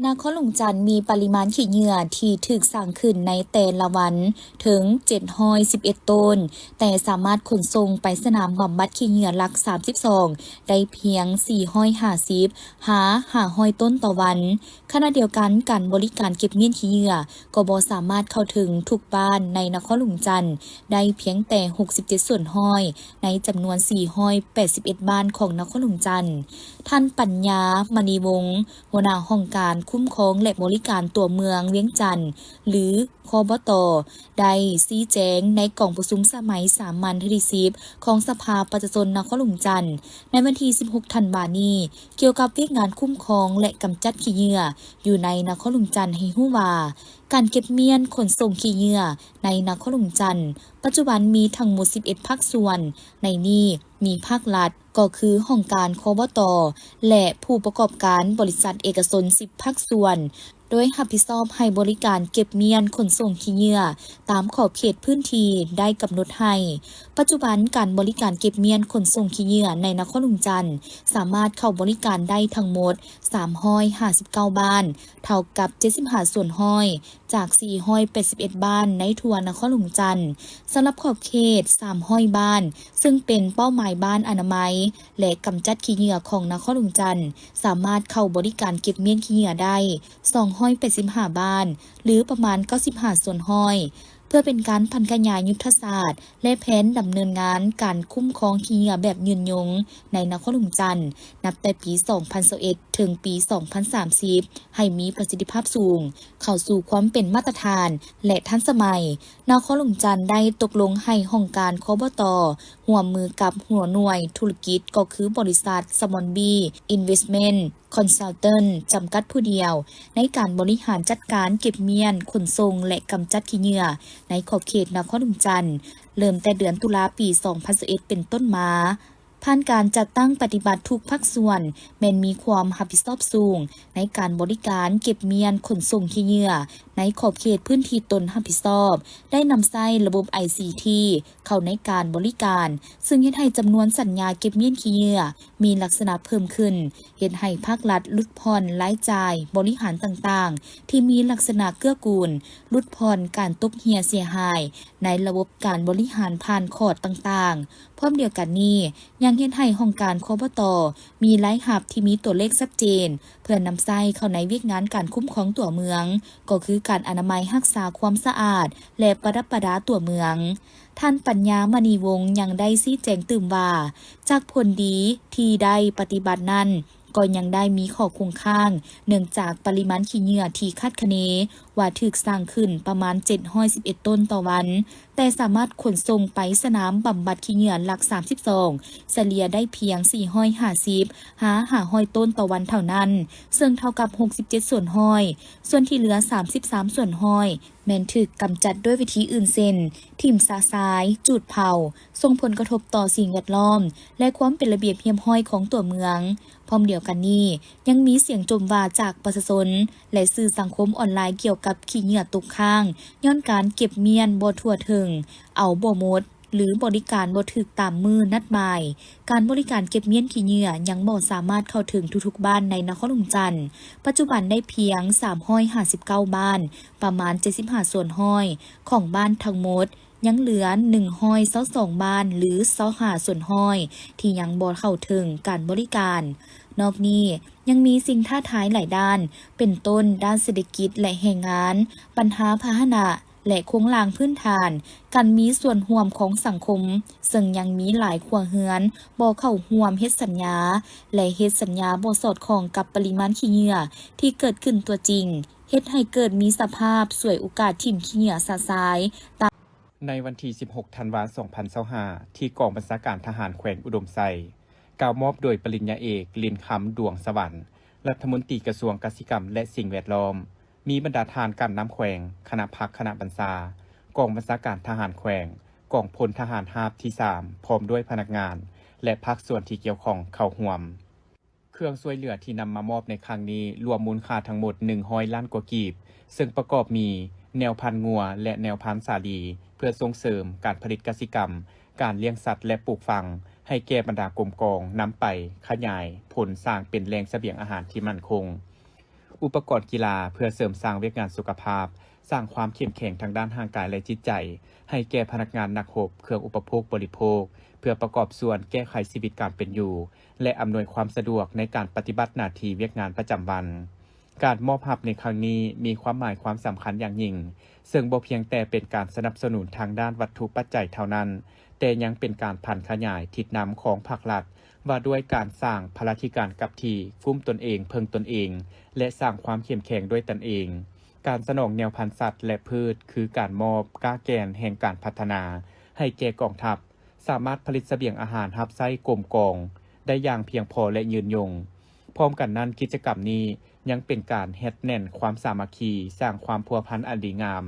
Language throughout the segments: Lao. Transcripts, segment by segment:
ນະຄອນຫຼວງຈັນມີປະລິມານຂີ້ເຫຍື້ອທີ່ຖືກສ້າງຂຶ້ນໃນແຕ່ລະວັນເຖິງເຈັດຮ້ອຍສິບເອັດໂຕນ, ແຕ່ສາມາດຂົນສົ່ງໄປສະໜາມບຳບັດຂີ້ເຫຍື້ອຫຼັກສາມສິບສອງໄດ້ພຽງສີ່ຮ້ອຍຫ້າສິບຫາຫ້າຮ້ອຍໂຕນຕໍ່ວັນ. ຂະນະດຽວກັນ, ການບໍລິການເກັບມ້ຽນຂີ້ເຫຍື້ອກໍບໍ່ສາມາດເຂົ້າເຖິງທຸກບ້ານໃນນະຄອນຫຼວງຈັນໄດ້ພຽງແຕ່ຫົກສິບເຈັດສ່ວນຮ້ອຍໃນຈຳນວນສີ່ຮ້ອຍແປດສິບເອັດບ້ານຂອງນະຄອນຫຼວງຈັນ. ທ່ານ ປັນຍາ ມະນີວົງ ຫົວໜ້າຫ້ອງການຄຸ້ມຄອງ ແລະ ບໍລິການຕົວເມືອງວຽງຈັນ ຫຼື ຄບຕ ໄດ້ຊີ້ແຈງໃນກອງປະຊຸມສະໄໝສາມັນເທື່ອທີສິບຂອງສະພາປະຊາຊົນນະຄອນຫຼວງຈັນ ໃນວັນທີສິບຫົກທັນວານີ້ ກ່ຽວກັບວຽກງານຄຸ້ມຄອງ ແລະ ກຳຈັດຂີ້ເຫຍື້ອຢູ່ໃນນະຄອນຫຼວງຈັນ ໃຫ້ຮູ້ວ່າ ການເກັບມ້ຽນຂົນສົ່ງຂີ້ເຫຍື້ອໃນນະຄອນຫຼວງຈັນ ປັດຈຸບັນມີທັງໝົດສິບເອັດພາກສ່ວນ, ໃນນີ້ມີພາກລັດ ກໍຄືຫ້ອງການ ຄບຕ ແລະ ຜູ້ປະກອບການບໍລິສັດເອກະຊົນສິບພາກສ່ວນ ໂດຍຮັບຜິດຊອບໃຫ້ບໍລິການເກັບມ້ຽນຂົນສົ່ງຂີ້ເຫຍື້ອຕາມຂອບເຂດພື້ນທີ່ໄດ້ກຳນົດໃຫ້. ປັດຈຸບັນການບໍລິການເກັບມ້ຽນຂົນສົ່ງຂີ້ເຫຍື້ອໃນນະຄອນຫຼວງຈັນ ສາມາດເຂົ້າບໍລິການໄດ້ທັງໝົດສາມຮ້ອຍຫ້າສິບເກົ້າບ້ານ, ເທົ່າກັບເຈັດສິບຫ້າສ່ວນຮ້ອຍ ຈາກສີ່ຮ້ອຍແປດສິບເອັດບ້ານໃນທົ່ວນະຄອນຫຼວງຈັນ. ສຳລັບຂອບເຂດສາມຮ້ອຍບ້ານ ເຊິ່ງເປັນເປົ້າໝາຍບ້ານອະນາໄມ ແລະ ກຳຈັດຂີ້ເຫຍື້ອຂອງນະຄອນຫຼວງຈັນ ສາມາດເຂົ້າບໍລິການເກັບມ້ຽນຂີ້ເຫຍື້ອໄດ້ສອງຮ້ອຍແປດສິບຫ້າບ້ານ ຫຼື ປະມານເກົ້າສິບຫ້າສ່ວນຮ້ອຍ ເພື່ອເປັນການຜັນຂະຫຍາຍຍຸດທະສາດ ແລະ ແຜນດຳເນີນງານການຄຸ້ມຄອງຂີ້ເຫຍື້ອແບບຍືນຍົງໃນນະຄອນຫຼວງຈັນ ນັບແຕ່ປີສອງພັນຊາວເອັດ ເຖິງປີສອງພັນສາມສິບ ໃຫ້ມີປະສິດທິພາບສູງ, ເຂົ້າສູ່ຄວາມເປັນມາດຕະຖານ ແລະ ທັນສະໄໝ. ນະຄອນຫຼວງຈັນໄດ້ຕົກລົງໃຫ້ຫ້ອງການ ຄບຕ ຮ່ວມມືກັບຫົວໜ່ວຍທຸລະກິດ ກໍຄືບໍລິສັດ ສະມອນບີ ອິນເວສເມັນ ຄອນຊັລເຕັນ ຈຳກັດຜູ້ດຽວ ໃນການບໍລິຫານຈັດການເກັບມ້ຽນ, ຂົນສົ່ງ ແລະ ກຳຈັດຂີ້ເຫຍື້ອໃນຂອບເຂດນະຄອນຫຼວງຈັນ ເລີ່ມແຕ່ເດືອນຕຸລາປີສອງພັນຊາວເອັດເປັນຕົ້ນມາ. ຜ່ານການຈັດຕັ້ງປະຕິບັດທຸກພາກສ່ວນ ແມ່ນມີຄວາມຮັບຜິດຊອບສູງໃນການບໍລິການເກັບມ້ຽນຂົນສົ່ງຂີ້ເຫຍື້ອໃນຂອບເຂດພື້ນທີ່ຕົນຮັບຜິດຊອບ, ໄດ້ນຳໃຊ້ລະບົບໄອຊີທີເຂົ້າໃນການບໍລິການ, ເຊິ່ງເຮັດໃຫ້ຈຳນວນສັນຍາເກັບມ້ຽນຂີ້ເຫຍື້ອມີລັກສະນະເພີ່ມຂຶ້ນ, ເຮັດໃຫ້ພາກລັດຫຼຸດຜ່ອນລາຍຈ່າຍບໍລິຫານຕ່າງໆ ທີ່ມີລັກສະນະເກື້ອກູນ, ຫຼຸດຜ່ອນການຕົກເຮ່ຍເສຍຫາຍໃນລະບົບການບໍລິຫານຜ່ານຂອດຕ່າງໆ. ພ້ອມດຽວກັນນີ້ ຍັງເຮັດໃຫ້ຫ້ອງການ ຄບຕ ມີລາຍຮັບທີ່ມີຕົວເລກຊັດເຈນ ເພື່ອນຳໃຊ້ເຂົ້າໃນວຽກງານການຄຸ້ມຄອງຕົວເມືອງ, ກໍຄືການອະນາໄມຮັກສາຄວາມສະອາດ ແລະ ປະດັບປະດາຕົວເມືອງ. ທ່ານ ປັນຍາ ມະນີວົງ ຍັງໄດ້ຊີ້ແຈງຕື່ມວ່າ ຈາກຜົນດີທີ່ໄດ້ປະຕິບັດນັ້ນ ກໍຍັງໄດ້ມີຂໍ້ຄົງຄ້າງ ເນື່ອງຈາກປະລິມານຂີ້ເຫຍື້ອທີ່ຄາດຄະເນວ່າຖືກສ້າງຂຶ້ນປະມານເຈັດຮ້ອຍສິບເອັດໂຕນຕໍ່ວັນ, ແຕ່ສາມາດຂົນສົ່ງໄປສະໜາມບຳບັດຂີ້ເຫຍື້ອຫຼັກສາມສິບສອງ ສະເລ່ຍໄດ້ພຽງສີ່ຮ້ອຍຫ້າສິບຫາຫ້າຮ້ອຍໂຕນຕໍ່ວັນເທົ່ານັ້ນ, ເຊິ່ງເທົ່າກັບຫົກສິບເຈັດສ່ວນຮ້ອຍ, ສ່ວນທີ່ເຫຼືອສາມສິບສາມສ່ວນຮ້ອຍ ແມ່ນຖືກກຳຈັດດ້ວຍວິທີອື່ນ ເຊັ່ນ ຖິ້ມຊະຊາຍ, ຈູດເຜົາ, ສົ່ງຜົນກະທົບຕໍ່ສິ່ງແວດລ້ອມ ແລະ ຄວາມເປັນລະບຽບຮຽບຮ້ອຍຂອງຕົວເມືອງ. ພ້ອມດຽວກັນນີ້ ຍັງມີສຽງຈົ່ມວ່າຈາກປະຊາຊົນ ແລະ ສື່ສັງຄົມອອນລາຍກ່ຽວກັບຂີ້ເຫຍື້ອຕົກຄ້າງ ຍ້ອນການເກັບມ້ຽນບໍ່ທົ່ວເຖິງ, ເອົາບໍ່ໝົດ ຫຼື ບໍລິການບໍ່ຖືກຕາມມື້ນັດໝາຍ. ການບໍລິການເກັບມ້ຽນຂີ້ເຫຍື້ອຍັງບໍ່ສາມາດເຂົ້າເຖິງທຸກໆບ້ານໃນນະຄອນຫຼວງຈັນ. ປັດຈຸບັນໄດ້ພຽງສາມຮ້ອຍຫ້າສິບເກົ້າບ້ານ, ປະມານເຈັດສິບຫ້າສ່ວນຮ້ອຍຂອງບ້ານທັງໝົດ, ຍັງເຫຼືອໜຶ່ງຮ້ອຍຊາວສອງບ້ານ ຫຼື ຊາວຫ້າສ່ວນຮ້ອຍ ທີ່ຍັງບໍ່ເຂົ້າເຖິງການບໍລິການ. ນອກນີ້ ຍັງມີສິ່ງທ້າທາຍຫຼາຍດ້ານ, ເປັນຕົ້ນດ້ານເສດຖະກິດ ແລະ ແຮງງານ, ບັນຫາພາຫະນະ ແລະ ໂຄງລ່າງພື້ນຖານ, ການມີສ່ວນຮ່ວມຂອງສັງຄົມ, ເຊິ່ງຍັງມີຫຼາຍຄົວເຮືອນບໍ່ເຂົ້າຮ່ວມເຮັດສັນຍາ ແລະ ເຮັດສັນຍາບໍ່ສອດຄ່ອງກັບປະລິມານຂີ້ເຫຍື້ອທີ່ເກີດຂຶ້ນຕົວຈິງ, ເຮັດໃຫ້ເກີດມີສະພາບສວຍໂອກາດຖິ້ມຂີ້ເຫຍື້ອຊະຊາຍ. ໃນວັນທີສິບຫົກທັນວາສອງພັນຊາວຫ້າ ທີ່ກອງບັນຊາການທະຫານແຂວງອຸດົມໄຊ ກ່າວມອບໂດຍປະລິນຍາເອກ ລິນຄຳ ດວງສະຫວັນ ລັດຖະມົນຕີກະຊວງກະສິກຳ ແລະ ສິ່ງແວດລ້ອມ, ມີບັນດາທ່ານການນຳແຂວງ, ຄະນະພັກ, ຄະນະບັນຊາ, ກອງບັນຊາການທະຫານແຂວງ, ກອງພົນທະຫານຮາບທີສາມ ພ້ອມດ້ວຍພະນັກງານ ແລະ ພາກສ່ວນທີ່ກ່ຽວຂ້ອງເຂົ້າຮ່ວມ. ເຄື່ອງຊ່ວຍເຫຼືອທີ່ນຳມາມອບໃນຄັ້ງນີ້ ລວມມູນຄ່າທັງໝົດໜຶ່ງຮ້ອຍລ້ານກວ່າກີບ, ເຊິ່ງປະກອບມີແນວພັນງົວ ແລະ ແນວພັນສາລີ ເພື່ອສົ່ງເສີມການຜະລິດກະສິກຳ, ການລ້ຽງສັດ ແລະ ປູກຝັງ ໃຫ້ແກ່ບັນດາກົມກອງ, ນຳໄປຂະຫຍາຍຜົນສ້າງເປັນແຫຼ່ງສະບຽງອາຫານທີ່ໝັ້ນຄົງ. ອຸປະກອນກິລາເພື່ອເສີມສ້າງວຽກງານສຸຂະພາບ, ສ້າງຄວາມເຂັ້ມແຂງທາງດ້ານຮ່າງກາຍ ແລະ ຈິດໃຈ ໃຫ້ແກ່ພະນັກງານນັກຮົບ, ເຄື່ອງອຸປະໂພກບໍລິໂພກ ເພື່ອປະກອບສ່ວນແກ້ໄຂຊີວິດການເປັນຢູ່ ແລະ ອຳນວຍຄວາມສະດວກໃນການປະຕິບັດໜ້າທີ່ວຽກງານປະຈຳວັນ. ການມອບຮັບໃນຄັ້ງນີ້ມີຄວາມໝາຍຄວາມສຳຄັນຢ່າງຍິ່ງ, ເຊິ່ງບໍ່ພຽງແຕ່ເປັນການສະໜັບສະໜູນທາງດ້ານວັດຖຸປັດໄຈເທົ່ານັ້ນ, ແຕ່ຍັງເປັນການຜັນຂະຫຍາຍທິດນຳຂອງພາກລັດ ວ່າດ້ວຍການສ້າງພະລາທິການກັບທີ່, ກຸ້ມຕົນເອງ, ເພິ່ງຕົນເອງ ແລະ ສ້າງຄວາມເຂັ້ມແຂງດ້ວຍຕົນເອງ. ການສະໜອງແນວພັນສັດ ແລະ ພືດ ຄືການມອບກ້າແກ່ນແຫ່ງການພັດທະນາໃຫ້ແກ່ກອງທັບ, ສາມາດຜະລິດສະບຽງອາຫານຮັບໃຊ້ກົມກອງໄດ້ຢ່າງພຽງພໍ ແລະ ຍືນຍົງ. ພ້ອມກັນນັ້ນ, ກິດຈະກຳນີ້ຍັງເປັນການແຮັດແໜ້ນຄວາມສາມັກຄີ, ສ້າງຄວາມພົວພັນອັນດີງາມ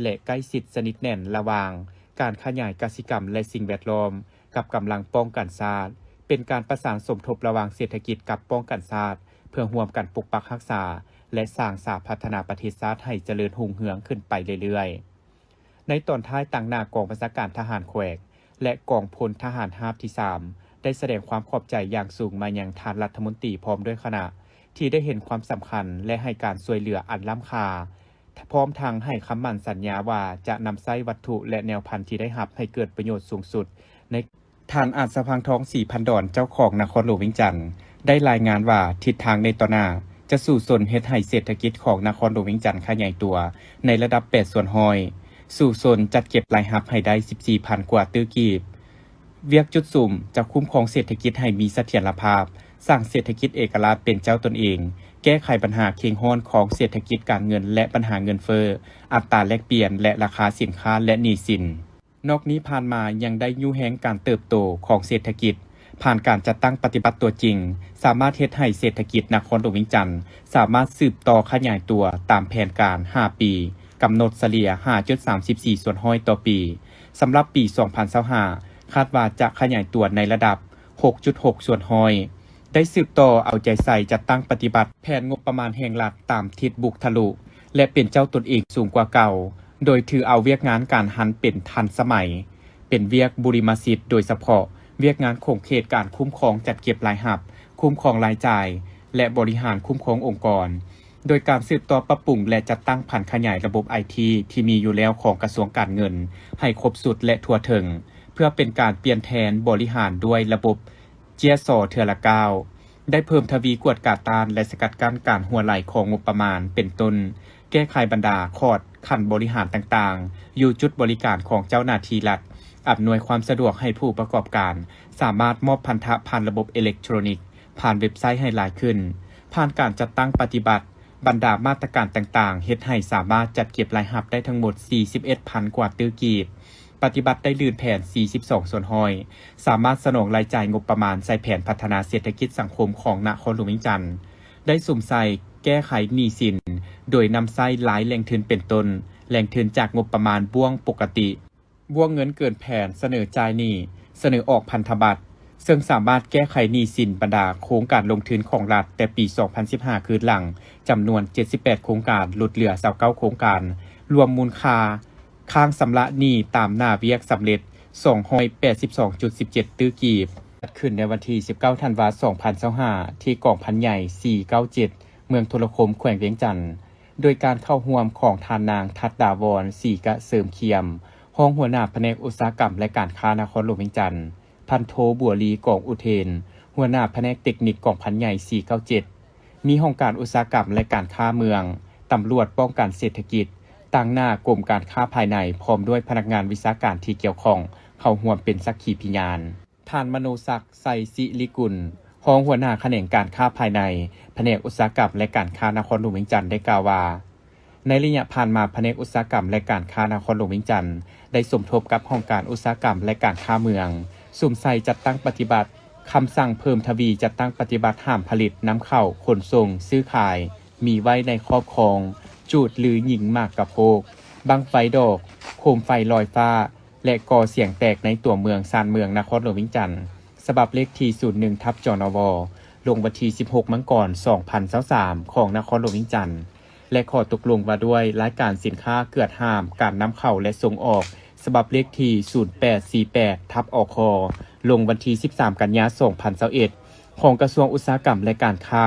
ແລະ ໃກ້ຊິດສະໜິດແໜ້ນລະຫວ່າງການຂະຫຍາຍກະສິກຳ ແລະ ສິ່ງແວດລ້ອມ ກັບກຳລັງປ້ອງກັນຊາດ, ເປັນການປະສານສົມທົບລະຫວ່າງເສດຖະກິດກັບປ້ອງກັນຊາດ ເພື່ອຮ່ວມກັນປົກປັກຮັກສາ ແລະ ສ້າງສາພັດທະນາປະເທດຊາດໃຫ້ຈະເລີນຮຸ່ງເຮືອງຂຶ້ນໄປເລື້ອຍໆ. ໃນຕອນທ້າຍ, ຕາງໜ້າກອງບັນຊາການທະຫານແຂວງ ແລະ ກອງພົນທະຫານຮາບທີສາມ ໄດ້ສະແດງຄວາມຂອບໃຈຢ່າງສູງມາຍັງທ່ານລັດຖະມົນຕີພ້ອມດ້ວຍຄະນະ ທີ່ໄດ້ເຫັນຄວາມສຳຄັນ ແລະ ໃຫ້ການຊ່ວຍເຫຼືອອັນລ້ຳຄ່າ, ພ້ອມທັງໃຫ້ຄຳໝັ້ນສັນຍາວ່າຈະນຳໃຊ້ວັດຖຸ ແລະ ແນວພັນທີ່ໄດ້ຮັບໃຫ້ເກີດປະໂຫຍດສູງສຸດໃນ ທ່ານ ອາດສະພັງທອງ ສີພັນດອນ ເຈົ້າຄອງນະຄອນຫຼວງວຽງຈັນ ໄດ້ລາຍງານວ່າ ທິດທາງໃນຕໍ່ໜ້າຈະສູ້ຊົນເຮັດໃຫ້ເສດຖະກິດຂອງນະຄອນຫຼວງວຽງຈັນຂະຫຍາຍຕົວໃນລະດັບແປດສ່ວນຮ້ອຍ, ສູ້ຊົນຈັດເກັບລາຍຮັບໃຫ້ໄດ້ສິບສີ່ພັນກວ່າຕື້ກີບ. ວຽກຈຸດສຸມຈະຄຸ້ມຄອງເສດຖະກິດໃຫ້ມີສະຖຽນລະພາບ, ສ້າງເສດຖະກິດເອກະລາດເປັນເຈົ້າຕົນເອງ, ແກ້ໄຂບັນຫາເຄັ່ງຮ້ອນຂອງເສດຖະກິດການເງິນ ແລະ ບັນຫາເງິນເຟີ້, ອັດຕາແລກປ່ຽນ ແລະ ລາຄາສິນຄ້າ ແລະ ໜີ້ສິນ. ນອກນີ້ຜ່ານມາຍັງໄດ້ຍູ້ແຮງການເຕີບໂຕຂອງເສດຖະກິດ ຜ່ານການຈັດຕັ້ງປະຕິບັດຕົວຈິງ, ສາມາດເຮັດໃຫ້ເສດຖະກິດນະຄອນຫຼວງວຽງຈັນ ສາມາດສືບຕໍ່ຂະຫຍາຍຕົວຕາມແຜນການຫ້າປີ, ກຳນົດສະເລ່ຍຫ້າຈຸດສາມສິບສີ່ສ່ວນຮ້ອຍຕໍ່ປີ. ສຳລັບປີສອງພັນຊາວຫ້າ ຄາດວ່າຈະຂະຫຍາຍຕົວໃນລະດັບຫົກຈຸດຫົກສ່ວນຮ້ອຍ. ໄດ້ສືບຕໍ່ເອົາໃຈໃສ່ຈັດຕັ້ງປະຕິບັດແຜນງົບປະມານແຫ່ງລັດຕາມທິດບຸກທະລຸ ແລະ ເປັນເຈົ້າຕົນເອງສູງກວ່າເກົ່າ, ໂດຍຖືເອົາວຽກງານການຫັນເປັນທັນສະໄໝ, ເປັນວຽກບຸລິມະສິດ, ໂດຍສະເພາະວຽກງານຂົງເຂດການຄຸ້ມຄອງຈັດເກັບລາຍຮັບ, ຄຸ້ມຄອງລາຍຈ່າຍ ແລະ ບໍລິຫານຄຸ້ມຄອງອົງກອນ, ໂດຍການສືບຕໍ່ປັບປຸງ ແລະ ຈັດຕັ້ງຜັນຂະຫຍາຍລະບົບໄອທີທີ່ມີຢູ່ແລ້ວຂອງກະຊວງການເງິນໃຫ້ຄົບຊຸດ ແລະ ທົ່ວເຖິງ, ເພື່ອເປັນການປ່ຽນແທນບໍລິຫານດ້ວຍລະບົບ ເຈຍຊ ເທື່ອລະກ້າວ, ໄດ້ເພີ່ມທະວີກວດກາຕ້ານ ແລະ ສະກັດກັ້ນການຮົ່ວໄຫຼຂອງງົບປະມານ ເປັນຕົ້ນ ແກ້ໄຂບັນດາຂອດຂັ້ນບໍລິຫານຕ່າງໆ ຢູ່ຈຸດບໍລິການຂອງເຈົ້າໜ້າທີ່ລັດ, ອຳນວຍຄວາມສະດວກໃຫ້ຜູ້ປະກອບການສາມາດມອບພັນທະຜ່ານລະບົບເອເລັກໂທຣນິກ, ຜ່ານເວັບໄຊໃຫ້ຫຼາຍຂຶ້ນ. ຜ່ານການຈັດຕັ້ງປະຕິບັດ, ບັນດາມາດຕະການຕ່າງໆ ເຮັດໃຫ້ສາມາດຈັດເກັບລາຍຮັບໄດ້ທັງໝົດສີ່ສິບເອັດພັນກວ່າຕື້ກີບ. ປະຕິບັດໄດ້ລື່ນແຜນສີ່ສິບສອງສ່ວນຮ້ອຍ, ສາມາດສະໜອງລາຍຈ່າຍງົບປະມານໃສ່ແຜນພັດທະນາເສດຖະກິດສັງຄົມຂອງນະຄອນຫຼວງວຽງຈັນ, ໄດ້ສຸມໃສ່ແກ້ໄຂໜີ້ສິນ ໂດຍນຳໃຊ້ຫຼາຍແຫຼ່ງທຶນເປັນຕົ້ນ ແຫຼ່ງທຶນຈາກງົບປະມານບ້ວງປົກກະຕິ, ບ້ວງເງິນເກີນແຜນ, ສະເໜີຈ່າຍໜີ້, ສະເໜີອອກພັນທະບັດ, ເຊິ່ງສາມາດແກ້ໄຂໜີ້ສິນບັນດາໂຄງການລົງທຶນຂອງລັດແຕ່ປີສອງພັນສິບຫ້າຄືນຫຼັງ ຈຳນວນເຈັດສິບແປດໂຄງການ, ຫຼຸດເຫຼືອຊາວເກົ້າໂຄງການ, ລວມມູນຄ່າ ຄ້າງຊຳລະໜີ້ຕາມໜ້າວຽກສຳເລັດສອງຮ້ອຍແປດສິບສອງຈຸດສິບເຈັດຕື້ກີບ. ຈັດຂຶ້ນໃນວັນທີສິບເກົ້າທັນວາສອງພັນຊາວຫ້າ ທີ່ກອງພັນໃຫຍ່ສີ່ເກົ້າເຈັດ ເມືອງທຸລະຄົມ ແຂວງວຽງຈັນ, ໂດຍການເຂົ້າຮ່ວມຂອງທ່ານນາງ ທັດດາວອນ ສີກະເສີມຄຽມ ຮອງຫົວໜ້າພະແນກອຸດສາຫະກຳ ແລະ ການຄ້ານະຄອນຫຼວງວຽງຈັນ, ພັນໂທ ບົວລີ ກອງອຸເທນ ຫົວໜ້າພະແນກເຕັກນິກກອງພັນໃຫຍ່ສີ່ເກົ້າເຈັດ, ມີຫ້ອງການອຸດສາຫະກຳ ແລະ ການຄ້າເມືອງ, ຕຳຫຼວດປ້ອງກັນເສດຖະກິດ, ຕາງໜ້າກົມການຄ້າພາຍໃນ ພ້ອມດ້ວຍພະນັກງານວິຊາການທີ່ກ່ຽວຂ້ອງ ເຂົ້າຮ່ວມເປັນສັກຂີພິຍານ. ທ່ານ ມະໂນສັກ ໄຊສິລິກຸນ ຮອງຫົວໜ້າຂະແໜງການຄ້າພາຍໃນ ພະແນກອຸດສາຫະກຳ ແລະ ການຄ້ານະຄອນຫຼວງວຽງຈັນ ໄດ້ກ່າວວ່າ, ໃນໄລຍະຜ່ານມາ ພະແນກອຸດສາຫະກຳ ແລະ ການຄ້ານະຄອນຫຼວງວຽງຈັນ ໄດ້ສົມທົບກັບຫ້ອງການອຸດສາຫະກຳ ແລະ ການຄ້າເມືອງ ສຸມໃສ່ຈັດຕັ້ງປະຕິບັດຄຳສັ່ງເພີ່ມທະວີຈັດຕັ້ງປະຕິບັດຫ້າມຜະລິດ, ນຳເຂົ້າ, ຂົນສົ່ງ, ຊື້ຂາຍ ມີໄວ້ໃນຄອບຄອງ, ຈູດ ຫຼື ຍິງໝາກກະໂພກ, ບັ້ງໄຟດອກ, ໂຄມໄຟລອຍຟ້າ ແລະ ກໍ່ສຽງແຕກໃນຕົວເມືອງ, ຊານເມືອງ, ນະຄອນຫຼວງວຽງຈັນ, ສະບັບເລກທີສູນໜຶ່ງ ທັບ ຈນວ, ລົງວັນທີສິບຫົກ ມັງກອນ ສອງພັນຊາວສາມ ຂອງນະຄອນຫຼວງວຽງຈັນ ແລະ ຂໍ້ຕົກລົງວ່າດ້ວຍລາຍການສິນຄ້າເກືອດຫ້າມການນຳເຂົ້າ ແລະ ສົ່ງອອກ, ສະບັບເລກທີສູນແປດສີ່ແປດ ທັບ ອຄ, ລົງວັນທີສິບສາມ ກັນຍາ ສອງພັນຊາວເອັດ ຂອງກະຊວງອຸດສາຫະກຳ ແລະ ການຄ້າ,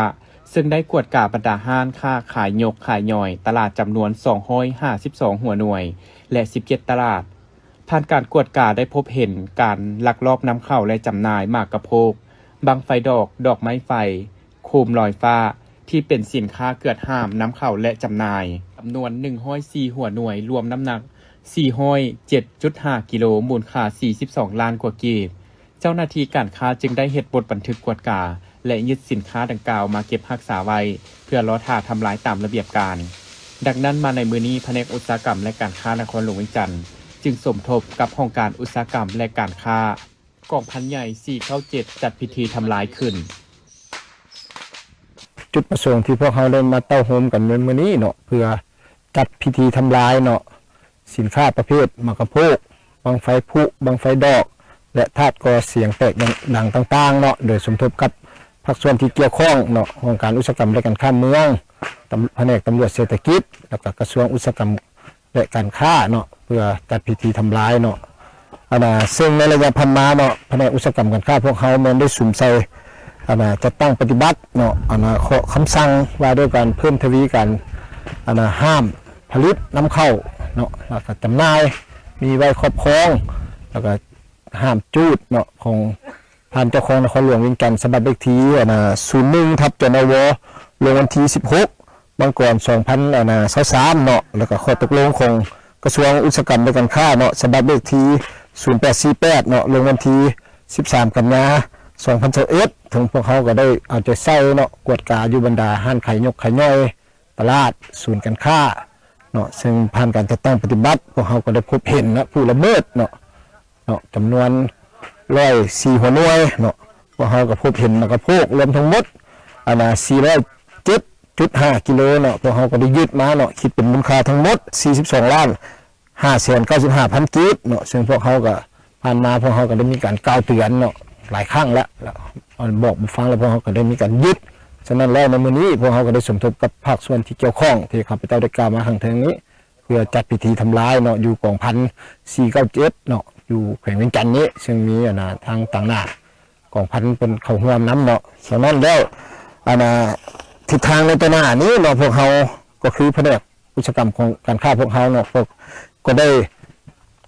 ເຊິ່ງໄດ້ກວດກາບັນດາຮ້ານຄ້າຂາຍຍົກຂາຍຍ່ອຍຕະຫຼາດຈຳນວນສອງຮ້ອຍຫ້າສິບສອງຫົວໜ່ວຍ ແລະ ສິບເຈັດຕະຫຼາດ. ຜ່ານການກວດກາໄດ້ພົບເຫັນການລັກລອບນຳເຂົ້າ ແລະ ຈຳໜ່າຍໝາກກະໂພກ, ບັ້ງໄຟດອກ, ດອກໄມ້ໄຟ, ໂຄມລອຍຟ້າ ທີ່ເປັນສິນຄ້າເກືອດຫ້າມນຳເຂົ້າ ແລະ ຈຳໜ່າຍ ຈຳນວນໜຶ່ງຮ້ອຍສີ່ຫົວໜ່ວຍ, ລວມນ້ຳໜັກສີ່ຮ້ອຍເຈັດຈຸດຫ້າກິໂລ, ມູນຄ່າສີ່ສິບສອງລ້ານກວ່າກີບ. ເຈົ້າໜ້າທີ່ການຄ້າຈຶ່ງໄດ້ເຮັດບົດບັນທຶກກວດກາ ແລະ ຍຶດສິນຄ້າດັ່ງກ່າວມາເກັບຮັກສາໄວ້ ເພື່ອລໍຖ້າທຳລາຍຕາມລະບຽບການ. ດັ່ງນັ້ນ, ມາໃນມື້ນີ້, ພະແນກອຸດສາຫະກຳ ແລະ ການຄ້ານະຄອນຫຼວງວຽງຈັນ ຈຶ່ງສົມທົບກັບຫ້ອງການອຸດສາຫະກຳ ແລະ ການຄ້າ ກອງພັນໃຫຍ່ສີ່ເກົ້າເຈັດ ຈັດພິທີທຳລາຍຂຶ້ນ. ຈຸດປະສົງທີ່ພວກເຮົາໄດ້ມາເຕົ້າໂຮມກັນໃນມື້ນີ້ເນາະ ເພື່ອຈັດພິທີທຳລາຍເນາະ ສິນຄ້າປະເພດໝາກກະໂພກ, ບັ້ງໄຟພຸ, ບັ້ງໄຟດອກ ແລະ ທາດກໍ່ສຽງແຕກດັງຕ່າງໆເນາະ ໂດຍສົມທົບກັບພາກສ່ວນທີ່ກ່ຽວຂ້ອງເນາະ ຫ້ອງການອຸດສາຫະກຳ ແລະ ການຄ້າເມືອງ, ຕຳ ພະແນກຕຳຫຼວດເສດຖະກິດ ແລ້ວກໍກະຊວງອຸດສາຫະກຳ ແລະ ການຄ້າເນາະ ເພື່ອຈັດພິທີທຳລາຍເນາະ. ອັນນ່າ ເຊິ່ງໃນໄລຍະຜ່ານມາເນາະ ພະແນກອຸດສາຫະກຳການຄ້າພວກເຮົາແມ່ນໄດ້ສຸມໃສ່ ອັນນ່າ ຈັດຕັ້ງປະຕິບັດເນາະ ອັນນ່າ ຂໍ້ຄຳສັ່ງວ່າດ້ວຍການເພີ່ມທະວີການ ອັນນ່າ ຫ້າມຜະລິດນຳເຂົ້າເນາະ ແລ້ວກໍຈຳໜ່າຍ ມີໄວ້ຄອບຄອງ ແລ້ວກໍຫ້າມຈູດເນາະ ຂອງທ່ານເຈົ້າຄອງນະຄອນຫຼວງວຽງຈັນ ສະບັບເລກທີ ອັນນ່າ ສູນໜຶ່ງ ທັບ ຈນວ ລົງວັນທີສິບຫົກ ມັງກອນ ສອງພັນຊາວສາມເນາະ ແລ້ວກໍຂໍ້ຕົກລົງຂອງກະຊວງອຸດສາຫະກຳ ແລະ ການຄ້າເນາະ ສະບັບເລກທີ ສູນແປດສີ່ແປດເນາະ ລົງວັນທີສິບສາມ ກັນຍາ ສອງພັນຊາວເອັດ ເຊິ່ງພວກເຮົາກໍໄດ້ເອົາໃຈໃສ່ເນາະ ກວດກາຢູ່ບັນດາຮ້ານຂາຍຍົກຂາຍຍ່ອຍ ຕະຫຼາດ ສູນການຄ້າເນາະ ເຊິ່ງຜ່ານການຈັດຕັ້ງປະຕິບັດ ພວກເຮົາກໍໄດ້ພົບເຫັນເນາະ ຜູ້ລະເມີດເນາະ ເນາະ ຈຳນວນຮ້ອຍສີ່ຫົວໜ່ວຍເນາະ ພວກເຮົາກໍພົບເຫັນໝາກກະໂພກລວມທັງໝົດ ອັນນ່າ ສີ່ຮ້ອຍເຈັດຈຸດຫ້າກິໂລເນາະ ພວກເຮົາກໍໄດ້ຍຶດມາເນາະ ຄິດເປັນມູນຄ່າທັງໝົດສີ່ສິບສອງລ້ານຫ້າແສນເກົ້າສິບຫ້າພັນກີບເນາະ ເຊິ່ງພວກເຮົາກໍ ຜ່ານມາພວກເຮົາກໍໄດ້ມີການກ່າວເຕືອນເນາະ ຫຼາຍຄັ້ງແລ້ວ ແລ້ວບອກບໍ່ຟັງ ແລ້ວພວກເຮົາກໍໄດ້ມີການຍຶດ. ສະນັ້ນແລ້ວ ໃນມື້ນີ້ພວກເຮົາກໍໄດ້ສົມທົບກັບພາກສ່ວນທີ່ກ່ຽວຂ້ອງ ທີ່ຂ້າພະເຈົ້າໄດ້ກ່າວມາຂ້າງເທິງນີ້ ເພື່ອຈັດພິທີທຳລາຍເນາະ ຢູ່ກອງພັນສີ່ເກົ້າເຈັດເນາະ ຢູ່ແຂວງວຽງຈັນນີ້ ເຊິ່ງມີ ອັນນ່າ ທາງຕາງໜ້າກອງພັນເພິ່ນເຂົ້າຮ່ວມນຳເນາະ. ສະນັ້ນແລ້ວ ອັນນ່າ ທິດທາງໃນຕໍ່ໜ້ານີ້ເນາະ ພວກເຮົາກໍຄືພະແນກ ອຸດສາຫະກຳຂອງການຄ້າພວກເຮົາເນາະ ກໍ ກໍໄດ້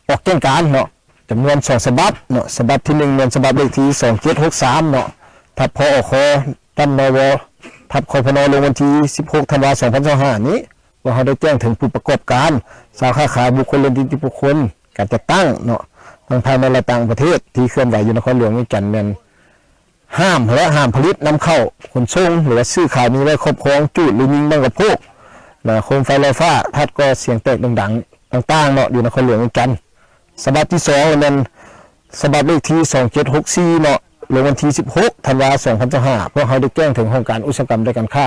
ອອກແຈ້ງການເນາະ ຈຳນວນສອງສະບັບເນາະ ສະບັບທີໜຶ່ງ ແມ່ນສະບັບເລກທີສອງເຈັດຫົກສາມເນາະ ທັບ ພອຄ ທັບ ນວ ທັບ ຄພນ ລົງວັນທີສິບຫົກ ທັນວາ ສອງພັນຊາວຫ້ານີ້ ພວກເຮົາໄດ້ແຈ້ງເຖິງຜູ້ປະກອບການ ຊາວຄ້າຂາຍ, ບຸກຄົນ, ແລະ ນິຕິບຸກຄົນ, ການຈັດຕັ້ງເນາະ ທັງພາຍໃນ ແລະ ຕ່າງປະເທດ ທີ່ເຄື່ອນໄຫວຢູ່ນະຄອນຫຼວງວຽງຈັນ ແມ່ນ ຫ້າມ ແລະ ຫ້າມຜະລິດ, ນຳເຂົ້າ, ຂົນສົ່ງ ຫຼືວ່າຊື້ຂາຍ ມີໄວ້ຄອບຄອງ, ຈູດ ຫຼື ຍິງບັ້ງກະໂພກ ນະ ໂຄມໄຟລອຍຟ້າ, ທາດກໍ່ສຽງແຕກດັງໆ ຕ່າງໆເນາະ ຢູ່ນະຄອນຫຼວງວຽງຈັນ. ສະບັບທີສອງ ແມ່ນສະບັບເລກທີ ສອງເຈັດຫົກສີ່ເນາະ ລົງວັນທີສິບຫົກ ທັນວາ ສອງພັນຊາວຫ້າ ພວກເຮົາໄດ້ແຈ້ງເຖິງຫ້ອງການອຸດສາຫະກຳ ແລະ ການຄ້າ